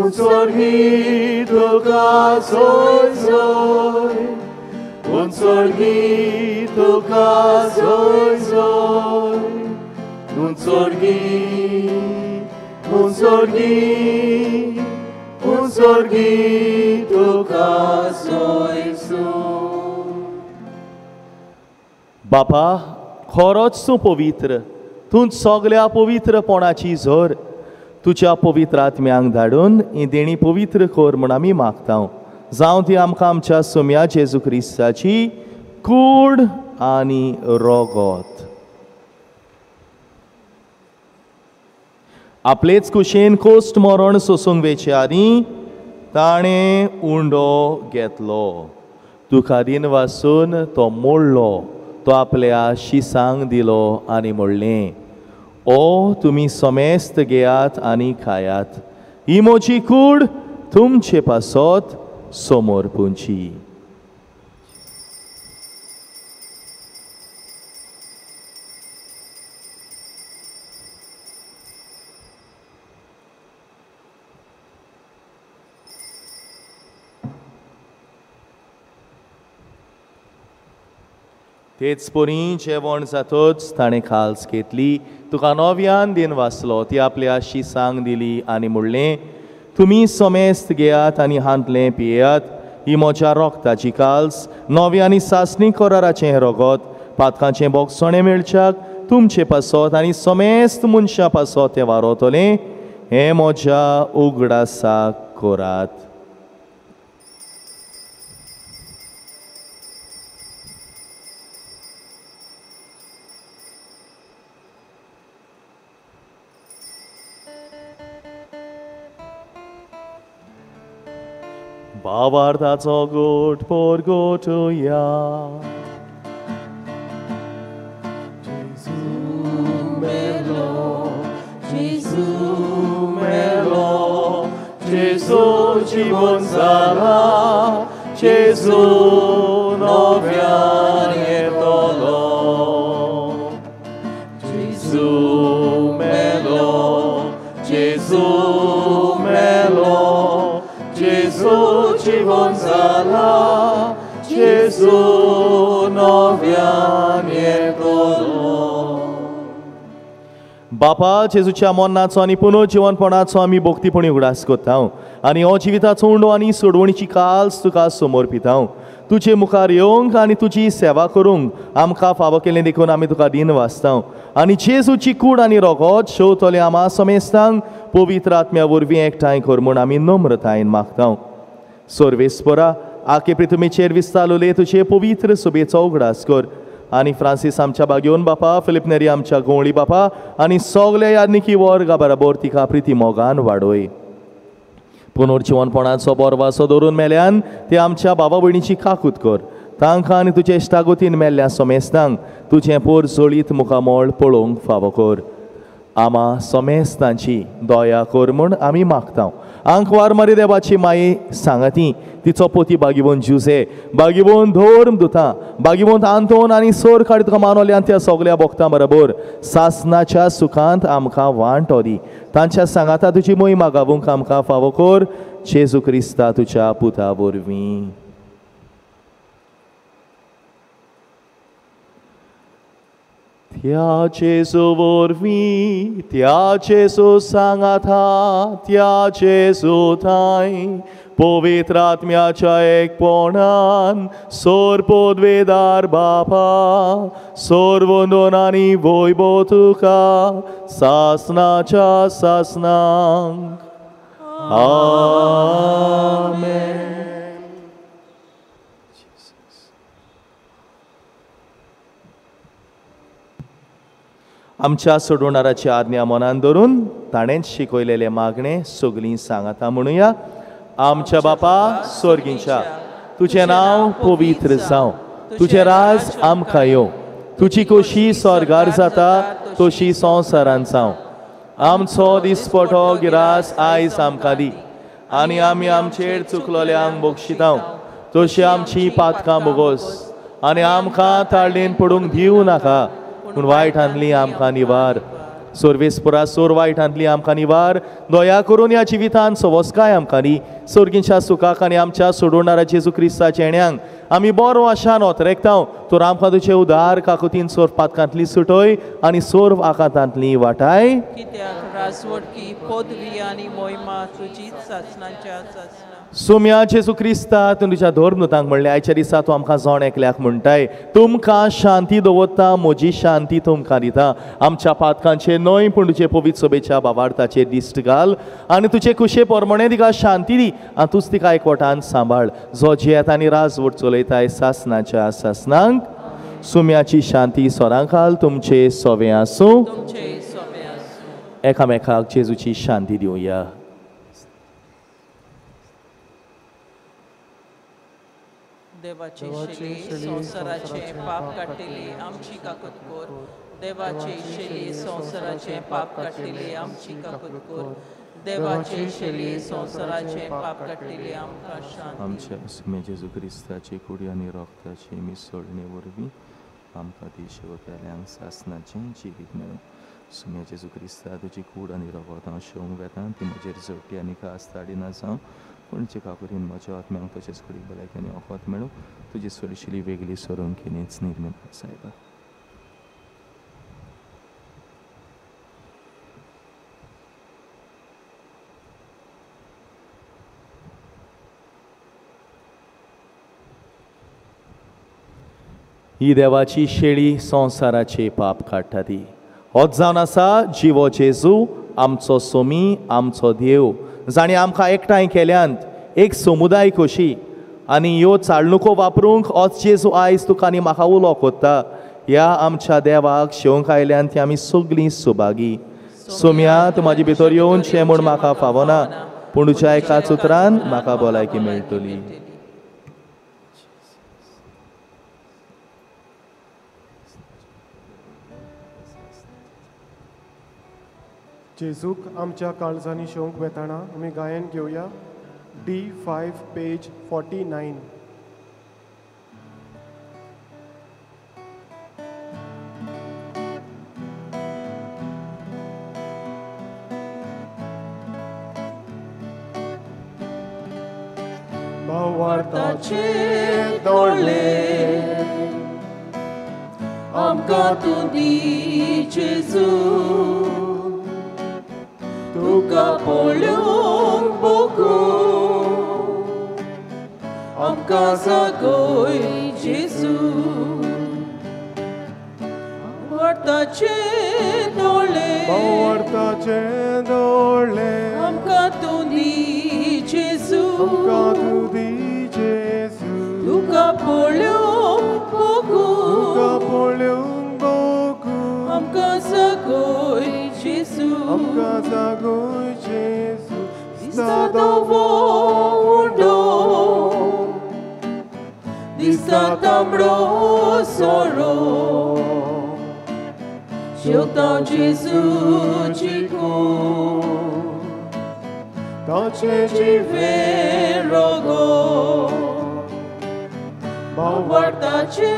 उत्सर्गी तुका सोय सोय, उत्सर्गी तुका सोय सोय, उत्सर्गी उत्सर्गी उत्सर्गी तुका सोय सोय. बापा, खरोच तूं पवित्र, तूं सगल्या पवित्रपणाची झर. तुज्या पवित्र आत्म्यांक धाडून ही देणी पवित्र कर म्हूण आमी मागता. जावं ती आमकां आमच्या सोम्या जेजू क्रिस्ताची कूड आनी रोगोत. आपलेच कुशेन कोस्ट मरण सोसूंक वेचे आनी ताणें उंडो घेतलो. तुका दिन वासून तो मोडलो, तो आपल्या शिसांक दिलो आनी म्हणलें, ओ तुमी समेस्त घेयात आनी खायात, ही म्हजी कूड तुमचे पासत समोर पुंची. तेच परी जेवण जातच ताणें खाल्स घेतली, तुका नव्यान दिन वाचलो, ती आपल्या शिसांक दिली आनी म्हणलें, तुमी समेस्त घेयात आनी हांतलें पियेयात, ही म्हज्या रोगताची काल्स, नव्या आनी सासणी कराराचें हें रोगत, पातकांचें बोगसणें मेळच्याक तुमचे पासत आनी समेस्त मनशां पासत तें वारोतलें, हें म्हज्या उगडासाक करात. भावार्थाचो गोट पोरगोटया. जेजू मेलो, जेजू मेलो, जेजू जिवन जाला, जेजू नव्यान येतलो. जेजू मेलो, जेजू मेलो, जेजू जिवन जाला, जेजू नव्यान येतलो. बापा, जेजूच्या मरणाचो आनी पुनर्जिवनपणाचो आमी भक्तीपणी उगडास करता आनी हो जिविताचो उंडो आनी सोडवणीची काल्स तुका समर्पिता. तुजे मुखार येवंक आनी तुजी सेवा करूंक आमकां फावो केलें देखून आमी तुका दिन वाचता आनी जेजूची कूड आनी रोगत शेवतले आमा समेस्तांक पवित्र आत्म्या वरवीं एकठांय कर म्हूण आमी नम्रतायेन मागता. सर्वेस्परा, आखे पृथ्वीचेर विस्तारले तुजे पवित्र सभेचो उगडास कर आनी फ्रांसीस आमच्या बागेवन बापा, फिलिप नेरी आमच्या गोंवळी बापा आनी सगल्या यादनिकी वर्गा बराबर तिका प्रिती मोगान वाडोय. पुनर्जिवनपणाचो बोरवासो दवरून मेल्यान ते आमच्या बाबा भयणीची काकूत कर, तांकां आनी तुजे इश्टागतीन मेल्ल्या समेस्तांक तुजें पोर जळीत मुखामळ पळोवंक फावो कर. आमा समेस्तांची दया कर म्हूण आमी मागता. आंकवार मारी देवाची माये सांगाती, तिचो पोती बागिवोन जुजे, बागिवोन धर्म दुता, बागिवोन आंतोन आनी सोर काडी तुका मानवल्यान त्या सगल्या भोगतां बरोबर सासनाच्या सुखांत आमकां वांटो दी. तांच्या सांगाता तुजी मोहिमा गावूंक आमकां फावो कर, जेजू क्रिस्ता तुज्या पुता वरवीं. त्या जेजू वरवीं, त्या जेजू सांगाता, त्या जेजू थांय पवित्र आत्म्याच्या एकपणान सोर पदवेदार बापा, सोर वंदन आनी वैभव तुका सासनाच्या सासनांक. आमेन. आमच्या सोडवणाराची आज्ञा मनान धरून ताणेंच शिकयलेले मागणे सगळीं सांगाता म्हणुया. आमच्या बापा स्वर्गींच्या, तुजें नांव पवित्र जावं, तुजें राज आमकां येवं, तुजी खोशी स्वर्गार जाता तशी संवसारान जावं. आमचो दिसपटो गिरास आयज आमकां दी आनी आमी आमचेर चुकलोल्यांक बक्षितांव तशी आमची पातकां बोगोस आनी आमकां ताळेन पडूंक दिवं नाका, पूण वायटांतली आमकां निवार. सोर्वेस्परा, सोर वायटांतली आमकां निवार. दया करून ह्या जिवितान सवस्काय आमकां दी. सोर्गींच्या सुखाक आनी आमच्या सोडवणारा जेजू क्रिस्ताच्या येण्यांक आमी बरो आशान ओतरेकता. तर आमकां तुजे उदार काकुतीन सोर पातकांतली सुटय आनी सोर आकांतांतली वाटाय. कित्याक राजवटकी पदवी आनी मोहिमा तुजीच सासनाच्या सासना. सोम्या जेजू क्रिस्ता, तूं तुज्या धर्मदूतांक म्हणलें, आयच्या दिसा तूं आमकां जण एकल्याक म्हणटाय, तुमकां शांती दवरता, म्हजी शांती तुमकां दिता. आमच्या पातकांचेर न्हय पूण तुजे पवित्र सभेच्या बाबार्थाचेर दिश्ट घाल आनी तुजे कुशे प्रमाणे तिका शांती दी आनी तूंच तिका एकवटान सांबाळ, जो जियेता आनी राजवट चलयताय सासनाच्या सासनांक. सुम्याची शांती सोरांखाल तुमचे सोवे आसूं. एकामेकाक जेजूची शांती दिवया. देवाची शेली संवसाराचे पाप काडटली आमची काकूत कर. देवाची शेली संवसाराचे पाप काडटली आमची काकूत कर. देवाची शेली संवसाराचे पाप काडटली आमकां शांती. आमच्या सुमे जेजू क्रिस्ताची कुडी आनी रोगताची मिसळणे वरवीं आमकां ती शेवप्याल्यांक सासनाचें जिवीत मेळूं. सुम्या जेजू क्रिस्ता तुजी कूड आनी रोगोत हांव शेवंक वेता ती म्हजेर जोडटी आनी खास ताडिना जावं, पूण जे काकुरीन म्हज्या आत्म्यांक तशेंच कुडीक भलायकी आनी वखद मेळूं. तुजी सोडशिली वेगळी सरूंक केन्नीच निर्मिना सायबा. ही देवाची शेळी संवसाराचे पाप काडटा ती होच जावन आसा जिवो जेजू आमचो सोमी आमचो देव, जाणें आमकां एकठांय केल्यांत एक समुदाय कशी आनी ह्यो चालणुको वापरूंक होच जेजू आयज तुका आनी म्हाका उलो कोत्ता. ह्या आमच्या देवाक शेवंक आयल्यान ती आमी सगळीं सुभागी. सोम्या तूं म्हाजे भितर येवचें म्हूण म्हाका फावना, पूण तुज्या एकाच उतरान म्हाका भलायकी मेळटली. जेजूक आमच्या काळजांनी शेवंक वेताना आमी गायन घेवया D5 page 49. भावार्थाचे दोळे आमकां तूं दी जेजू, तुका पळोवंक बगूं आमकां जागय जेजू. भावार्थाचे दोळे भावार्थाचे दोळे आमकां तूं दी जेजू, आमकां तूं दी जेजू, तुका पळोवंक बगूं तुका पळोवंक बगूं आमकां जागय जेजू, आमकां जागय जेजू. दिसता धवो उडो दिसता तांबडो सोरो शेवता जेजूची कूड ताचें जिवें रोगो. भावार्थाचे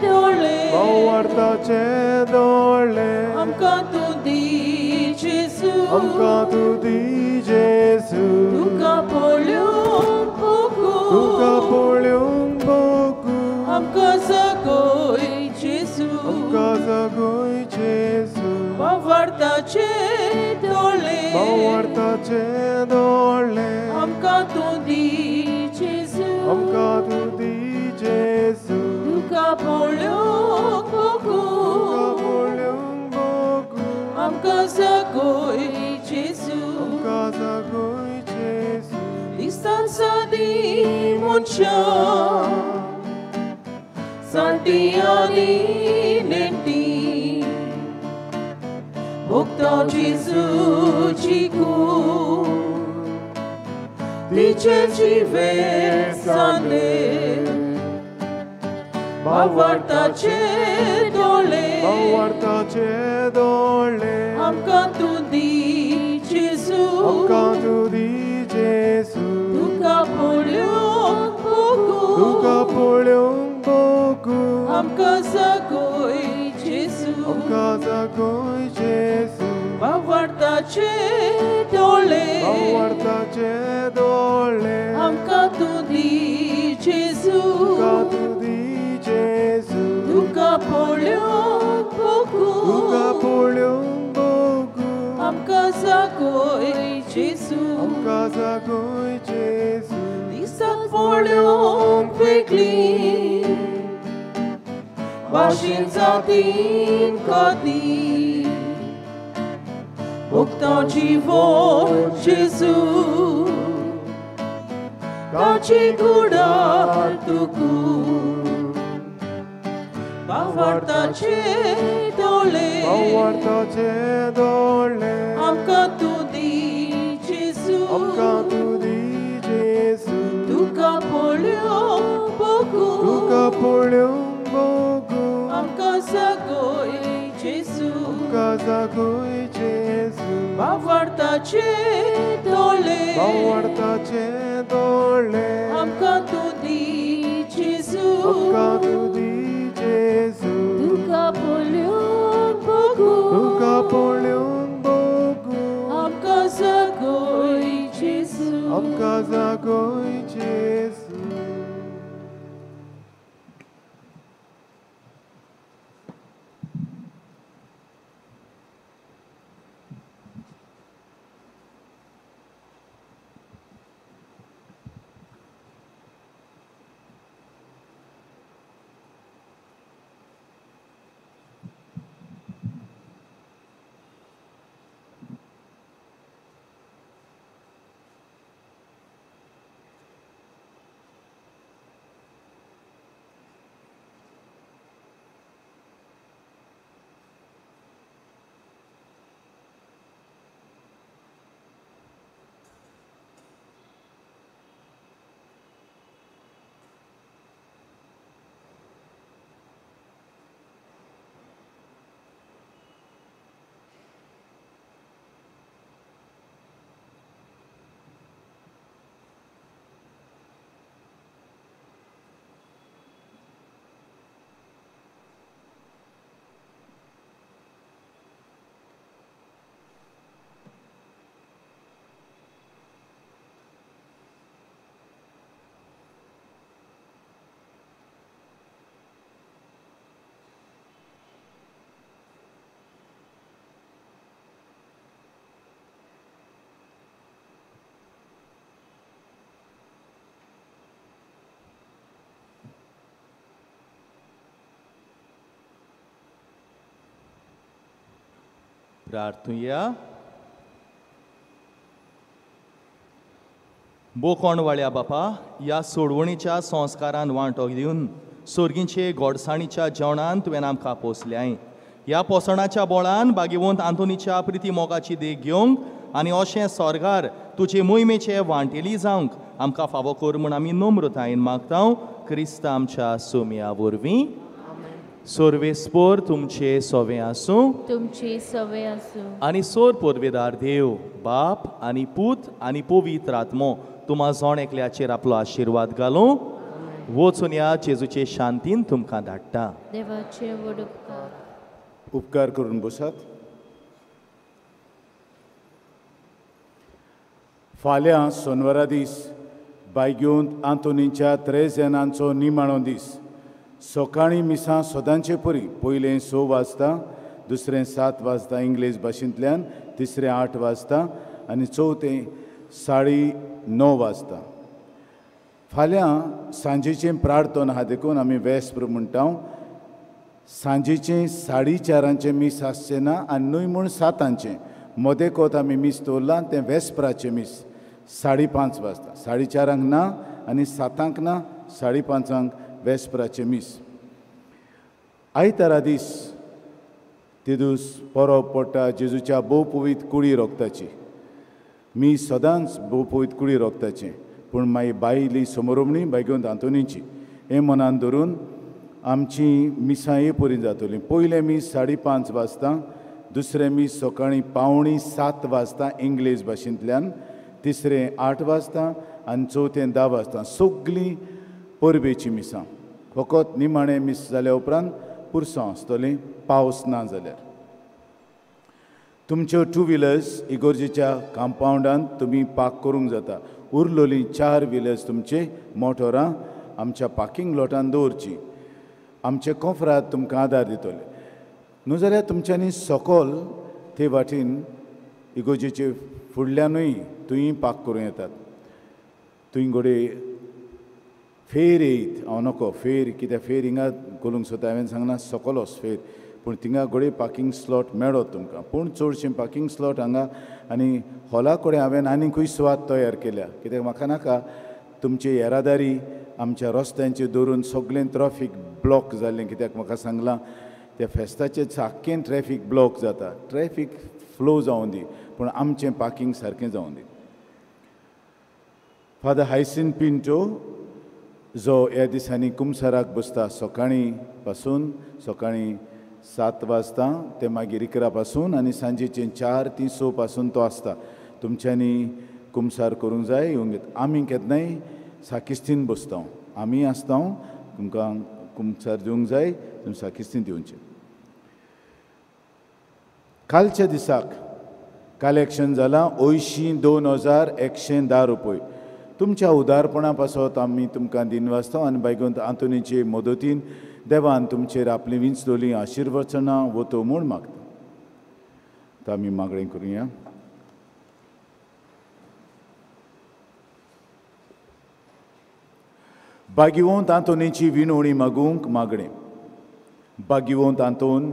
दोळे भावार्थाचे दोळे आमकां तूं दी जेजू, आमकां तूं दी जेजू, तुका पळोवंक बगूं तुका पळोवंक बगूं आमकां जागय जेजू, आमकां जागय जेजू. भावार्थाचे दोळे भावार्थाचे दोळे आमकां तूं दी जेजू, आमकां तूं दी जेजू, तुका पळोवंक बगूं तुका पळोवंक बगूं आमकां जागय जेजू, आमकां जागय जेजू. दिसतात सादी मनशां जाणटी आनी नेणटी भोगता जेजूची कूड तिचें जिवें सांदे. भावार्थाचे दोळे भावार्थाचे दोळे आमकां तूं दी जेजू, आमकां तूं दी जेजू, तुका पळोवंक बगूं तुका पळोवंक बगूं आमकां जागय जेजू, आमकां जागय जेजू. भावार्थाचे दोळे भावार्थाचे दोळे आमकां तूं दी जेजू, आमकां तूं दी जेजू, तुका पळोवंक बगूं तुका पळोवंक बगूं आमकां जागय जेजू, आमकां जागय जेजू. दिसतात पळोवंक वेगळी भाशेन जातीन काती भोगता जिवो जेजू ताची गुडार तुकू. भावार्थाचे दोळे, भावार्थाचे दोळे आमकां तूं दी जेजू, आमकां तूं दी जेजू. तुका पळोवंक बगू, तुका पळोवंक बगू आमकां जागय जेजू, आमकां जागय जेजू. भावार्थाचे दोळे, भावार्थाचे दोळे आमकां तूं दी जेजू, आमकां तूं दी जेजू. तुका पळोवंक बगू, तुका पळोवंक बगू आमकां जागय जेजू, आमकां जागय जेजू. प्रार्थुया. बोकोणवाळ्या बापा, ह्या सोडवणीच्या संस्कारान वांटो दिवन सोर्गींचे गोडसाणीच्या जेवणान तुवें आमकां पोसल्याय. ह्या पोसणाच्या बोळान बागेवंत आंतोनीच्या प्रिती मोगाची देख घेवंक आनी अशें सोर्गार तुजे मोहिमेचे वांटेली जावंक आमकां फावो कर म्हूण आमी नम्रतायेन मागता क्रिस्त आमच्या सोम्या वरवीं. सोर्वेस्पोर तुमचे सोवे आसूं, तुमचे सोवे आसूं. आनी सोर पोरवेदार देव बाप आनी पूत आनी पवित्र आत्मो तुमा जण एकल्याचेर आपलो आशिर्वाद घालूं. वचून ह्या जेजूचे शांतीन तुमकां धाडटा. देवाचे व्हड उपकार. उपकार करून बसात. फाल्यां सोनवारा दीस बायगेवंत आंतोनीच्या त्रेजेनांचो निमाणो दीस. सकाळीं मिसां सदांचे परी पयलें 6 वाजता, दुसरें 7 वाजता इंग्लीश भाशेंतल्यान, तिसरें 8 वाजता आनी चवथें 9:30 वाजता. फाल्यां सांजेचें प्रार्थना आहा देखून आमी वेस्प्र म्हणटा. सांजेचें 4:30 मीस आसचें ना आनी न्हय म्हूण 7 मदेकोत आमी मीस दवरलां तें वेस्प्राचें मीस 5:30 वाजता. 4:30 ना आनी 7 ना, 5:30 वेस्प्राचें मीस. आयतारा दीस तेदूस परब पडटा जेजूच्या भोवपवीत कुडी रोगताची. मी सदांच भोवपवीत कुडी रोगताचें, पूण मागीर बायली समरोमणी बायगेवंत आंतोनीची हें मनान धरून आमची मिसां हे परी जातली. पयलें मीस 5:30 वाजता, दुसरें मीस सकाळीं 6:45 वाजता इंग्लीश भाशेंतल्यान, तिसरें 8 वाजता आनी चवथें 10 वाजता. सगळीं परबेचीं मिसां. फकत निमाणें मीस जाल्या उपरांत पुरसांव आसतलें, पावस ना जाल्यार. तुमच्यो 2 व्हिलर्स इगोर्जेच्या कंपावंडांत तुमी पार्क करूंक जाता. उरलोलीं 4 व्हिलर्स तुमचे मोटोरां आमच्या पार्किंग लॉटान दवरचीं. आमचे कोफरात तुमकां आदार दितले. न्हू जाल्यार तुमच्यांनी सकल ते वाटेन इगोर्जेचे फुडल्यानूय तुंय पार्क करूं येतात. तुंय घोडये फेर येयत, हांव नको फेर कित्याक फेर हिंगा घालूंक सोदता. हांवें सांगना सकलोच फेर, पूण थिंगा घोडये पार्किंग स्लॉट मेळत तुमकां. पूण चडशें पार्किंग स्लॉट हांगा आनी हॉला कडेन हांवें आनीकूय सुवात तयार केल्या, कित्याक म्हाका नाका तुमची येरादारी आमच्या रस्त्यांचेर दवरून सगळें ट्राफीक ब्लॉक जाल्लें. कित्याक म्हाका सांगलां त्या फेस्ताचेर सारकें ट्रॅफीक ब्लॉक जाता. ट्रॅफीक फ्लो जावं दी पूण आमचें पार्किंग सारकें जावं दी. फादर हायसिन पिंटो जो ह्या दिसांनी कुमसाराक बसता सकाळीं पासून सकाळीं 7 वाजता ते मागीर 11 पासून आनी सांजेचें 4 ते 6 पासून तो आसता. तुमच्यांनी कुमसार करूंक जाय येवंक. आमी केन्नाय साकिस्तीन बसता, आमी आसता, तुमकां कुमसार दिवंक जाय तुमी साकिस्तीन दिवचें. कालच्या दिसाक कलेक्शन जालां 82,110 रुपये. तुमच्या उदारपणा पासत आमी तुमकां दिनवासता आनी बायगोंत आंतोनीचे मदतीन देवान तुमचेर आपली विंचलोली आशिर्वचनां वतो म्हूण मागता. आतां आमी मागणें करुया. बागिवंत आंतोनीची विनवणी मागूंक मागणें. बागिवंत आंतोन,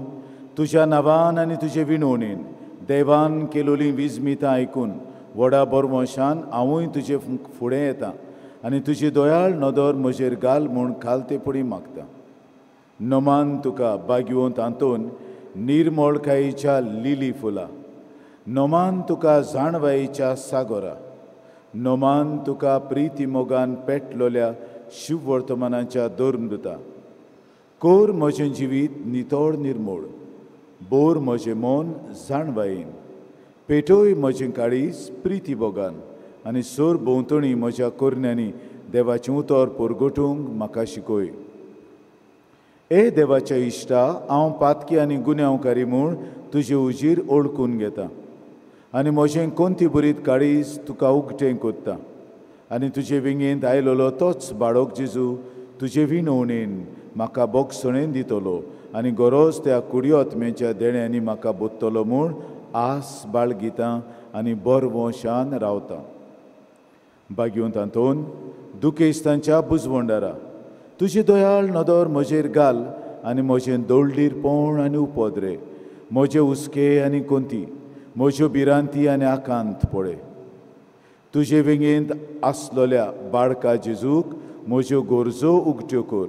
तुज्या नांवान आनी तुजे विनवणेन देवान केलोली विजमितां आयकून व्हडा बरवंशान हांवूय तुजे फुडें येता आनी तुजी दयाळ नदर म्हजेर घाल म्हूण खालते पडी मागता. नमान तुका बागिवंत आंतोन निर्मळकायेच्या लिली फुलां, नमान तुका जाणवायेच्या सागोरा, नमान तुका प्रिती मोगान पेटलोल्या शिववर्तमानाच्या धर्मदुता. कोर म्हजें जिवीत नितळ निर्मूळ, बोर म्हजें मन जाणवायेन, पेटोय म्हजें काळीज प्रिती भोगान आनी सोर भोंवतणी म्हज्या कोरण्यांनी देवाचें उतर परगटूंक म्हाका शिकय. ए देवाच्या इश्टा, हांव पातकी आनी गुन्यांवकारी म्हूण तुजे उजीर ओळखून घेता आनी म्हजें कोंती बरीत काळीज तुका उगटें कोत्ता आनी तुजे विंगेंत आयलोलो तोच बाळक जेजू तुजे विनवणेन म्हाका बोगसणेन दितलो आनी गरज त्या कुडयोत्म्याच्या देण्यांनी म्हाका बोत्तलो म्हूण आस बाळगितां आनी बरवंशान रावता. बागिवंत आंतोन, दुखेस्तांच्या बुजवंडारा, तुजी दयाळ नदर म्हजेर घाल आनी म्हजें दोळडीरपण आनी उपद्रे, म्हजे हुस्के आनी कोंती, म्हज्यो भिरांती आनी आकांत पळय. तुजे वेंगेंत आसलोल्या बाळका जेजूक म्हज्यो गरजो उगट्यो कर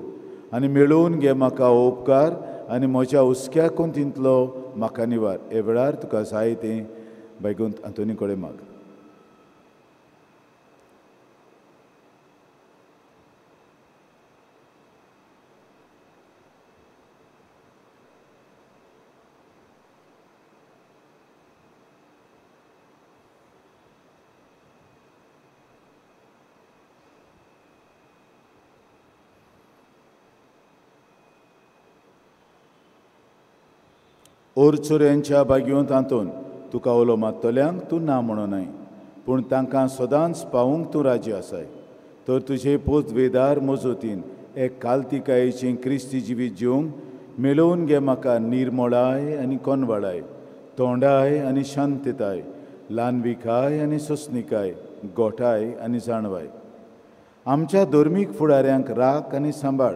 आनी मेळोवन घे म्हाका उपकार आनी म्हज्या हुस्क्या कोंतींतलो म्हाका निवार. हे वेळार तुका जाय तें बायगोंत आंतोनी कडेन माग. ओरचोऱ्यांच्या बागयोंत आंतोन, तुका उलो मात्तल्यांक तूं ना म्हणोनाय, पूण तांकां सदांच पावूंक तूं राजी आसाय. तर तुजे पोतवेदार मजतीन एक कालतिकायेचें क्रिस्ती जिवीत जिवंक मेळोवन घे म्हाका निर्मळाय आनी कोनवाळाय, तोंडाय आनी शांतताय, ल्हानविकाय आनी सोंसणिकाय, गोठाय आनी जाणवाय. आमच्या धर्मीक फुडाऱ्यांक राख आनी सांबाळ.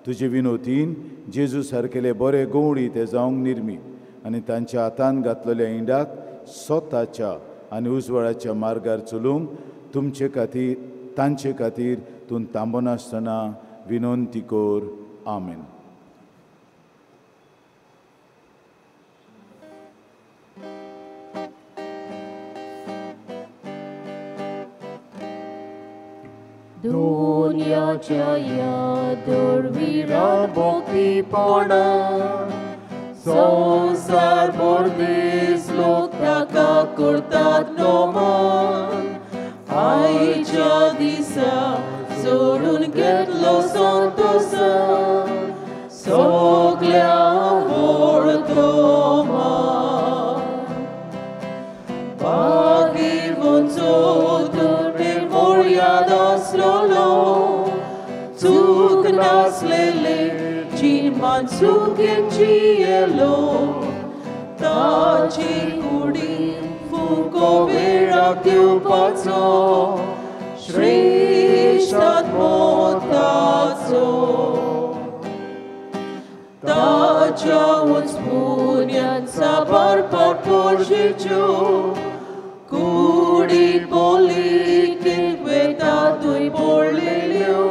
तुजे विनोतीन जेजू सारकेले बरे गवळी ते जावंक निर्मी आनी तांच्या हातान घातलेल्या इंडाक स्वताच्या आनी उजवाडाच्या मार्गार चलूंक तुमचे खातीर तांचे खातीर तूं थांबनासतना विनंती कर. आमेन. दुनियाच्या ह्या दुर्विरात भक्तीपणा संवसार भर दीस लोक ताका करतात नमन. आयच्या दिसा सोडून घेतलो संतोषा सगल्या व्हडतो मान. भाग्यवंचो तूं याद आसलोलो, चूक नासलेले जिमान चुकेन जियेलो, ताची कुडी फुको वेळाक दिवपाचो श्रेश्ठ आत्मोताचो. ताच्या उंचपुण्यान साबार पोरपोरशेच्यो कुडी बोली किंवेता तुय पडलेल्यो,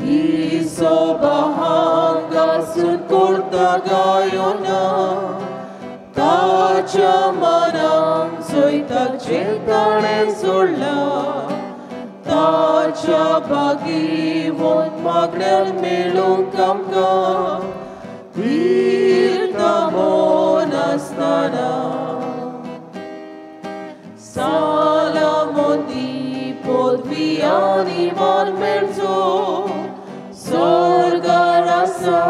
ही सोबा हांगासून करता गायोना ताच्या मनाक जैताक जें ताणें जोडलां ताच्या भागीवंत मागण्यान मेळूंक आमकां धीर नासतना सालामोंदी पदवी आनी मान मेळचो स्वर्गार आसा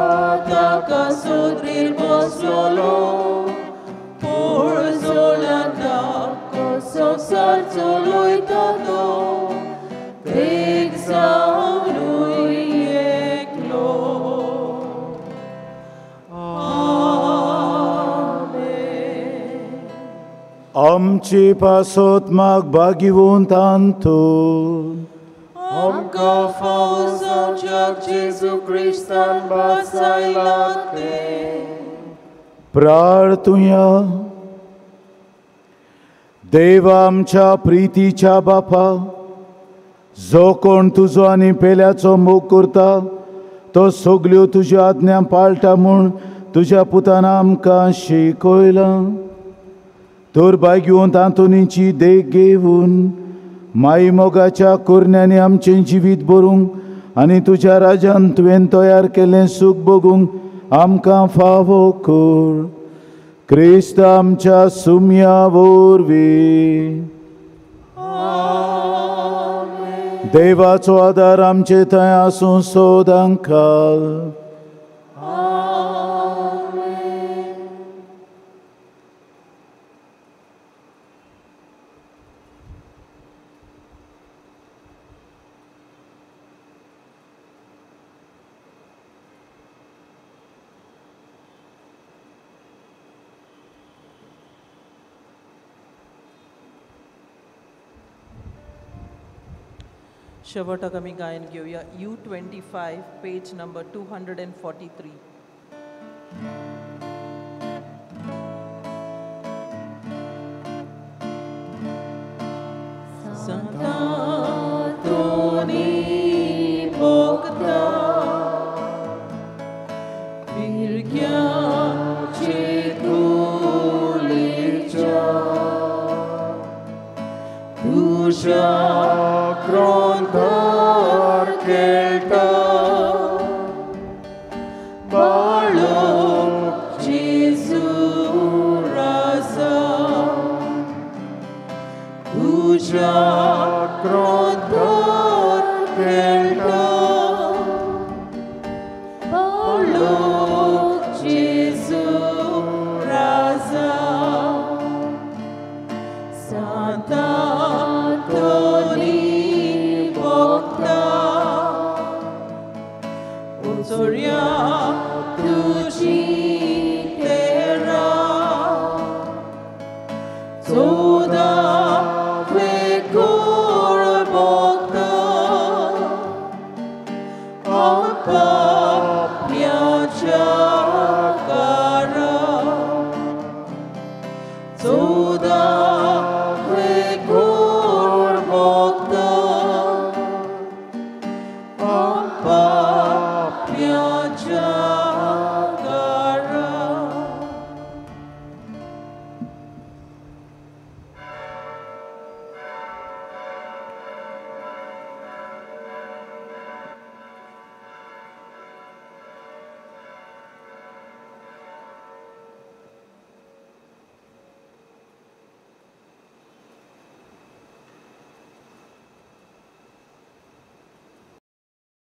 ताका सोदरीर बसलोलो पोळजोळ्यांत संवसार चलयता तो देख जावनूय एकलो. आमची पासत माग भागिवंत आंतून आमकां फावो जावच्याक जेजू क्रिस्तान भासायलां तें. प्रार्थुया. देवा आमच्या प्रितीच्या बापा, जो कोण तुजो आनी पेल्याचो मोग करता तो सगल्यो तुज्यो आज्ञा पाळटा म्हूण तुज्या पुतान आमकां शिकयलां. तर भाग्यवंत आंतोनीची देख घेवन माई मोगाच्या कोरण्यांनी आमचें जिवीत भरूंक आनी तुज्या राजान तुवें तयार केल्लें सूख भोगूंक आमकां फावो कर. क्रिस्त आमच्या सुम्या वरवीं. देवाचो आदार आमचे थंय आसूं सदांकाळ. शेवटाक आमी गायन घेवया U25 page number 243. Sant'Antoni भोगता पिरग्याचे धुळीच्या तुज्या ग्रंथार खेळटा बाळो जेजू राजा तुज्या ग्रंथार खेळटा बाळो जेजू राजा. Sant'Antoni भोगता उजोऱ्या तुजी तेरा चोदा वेगोळ भोगता पाप्याच्या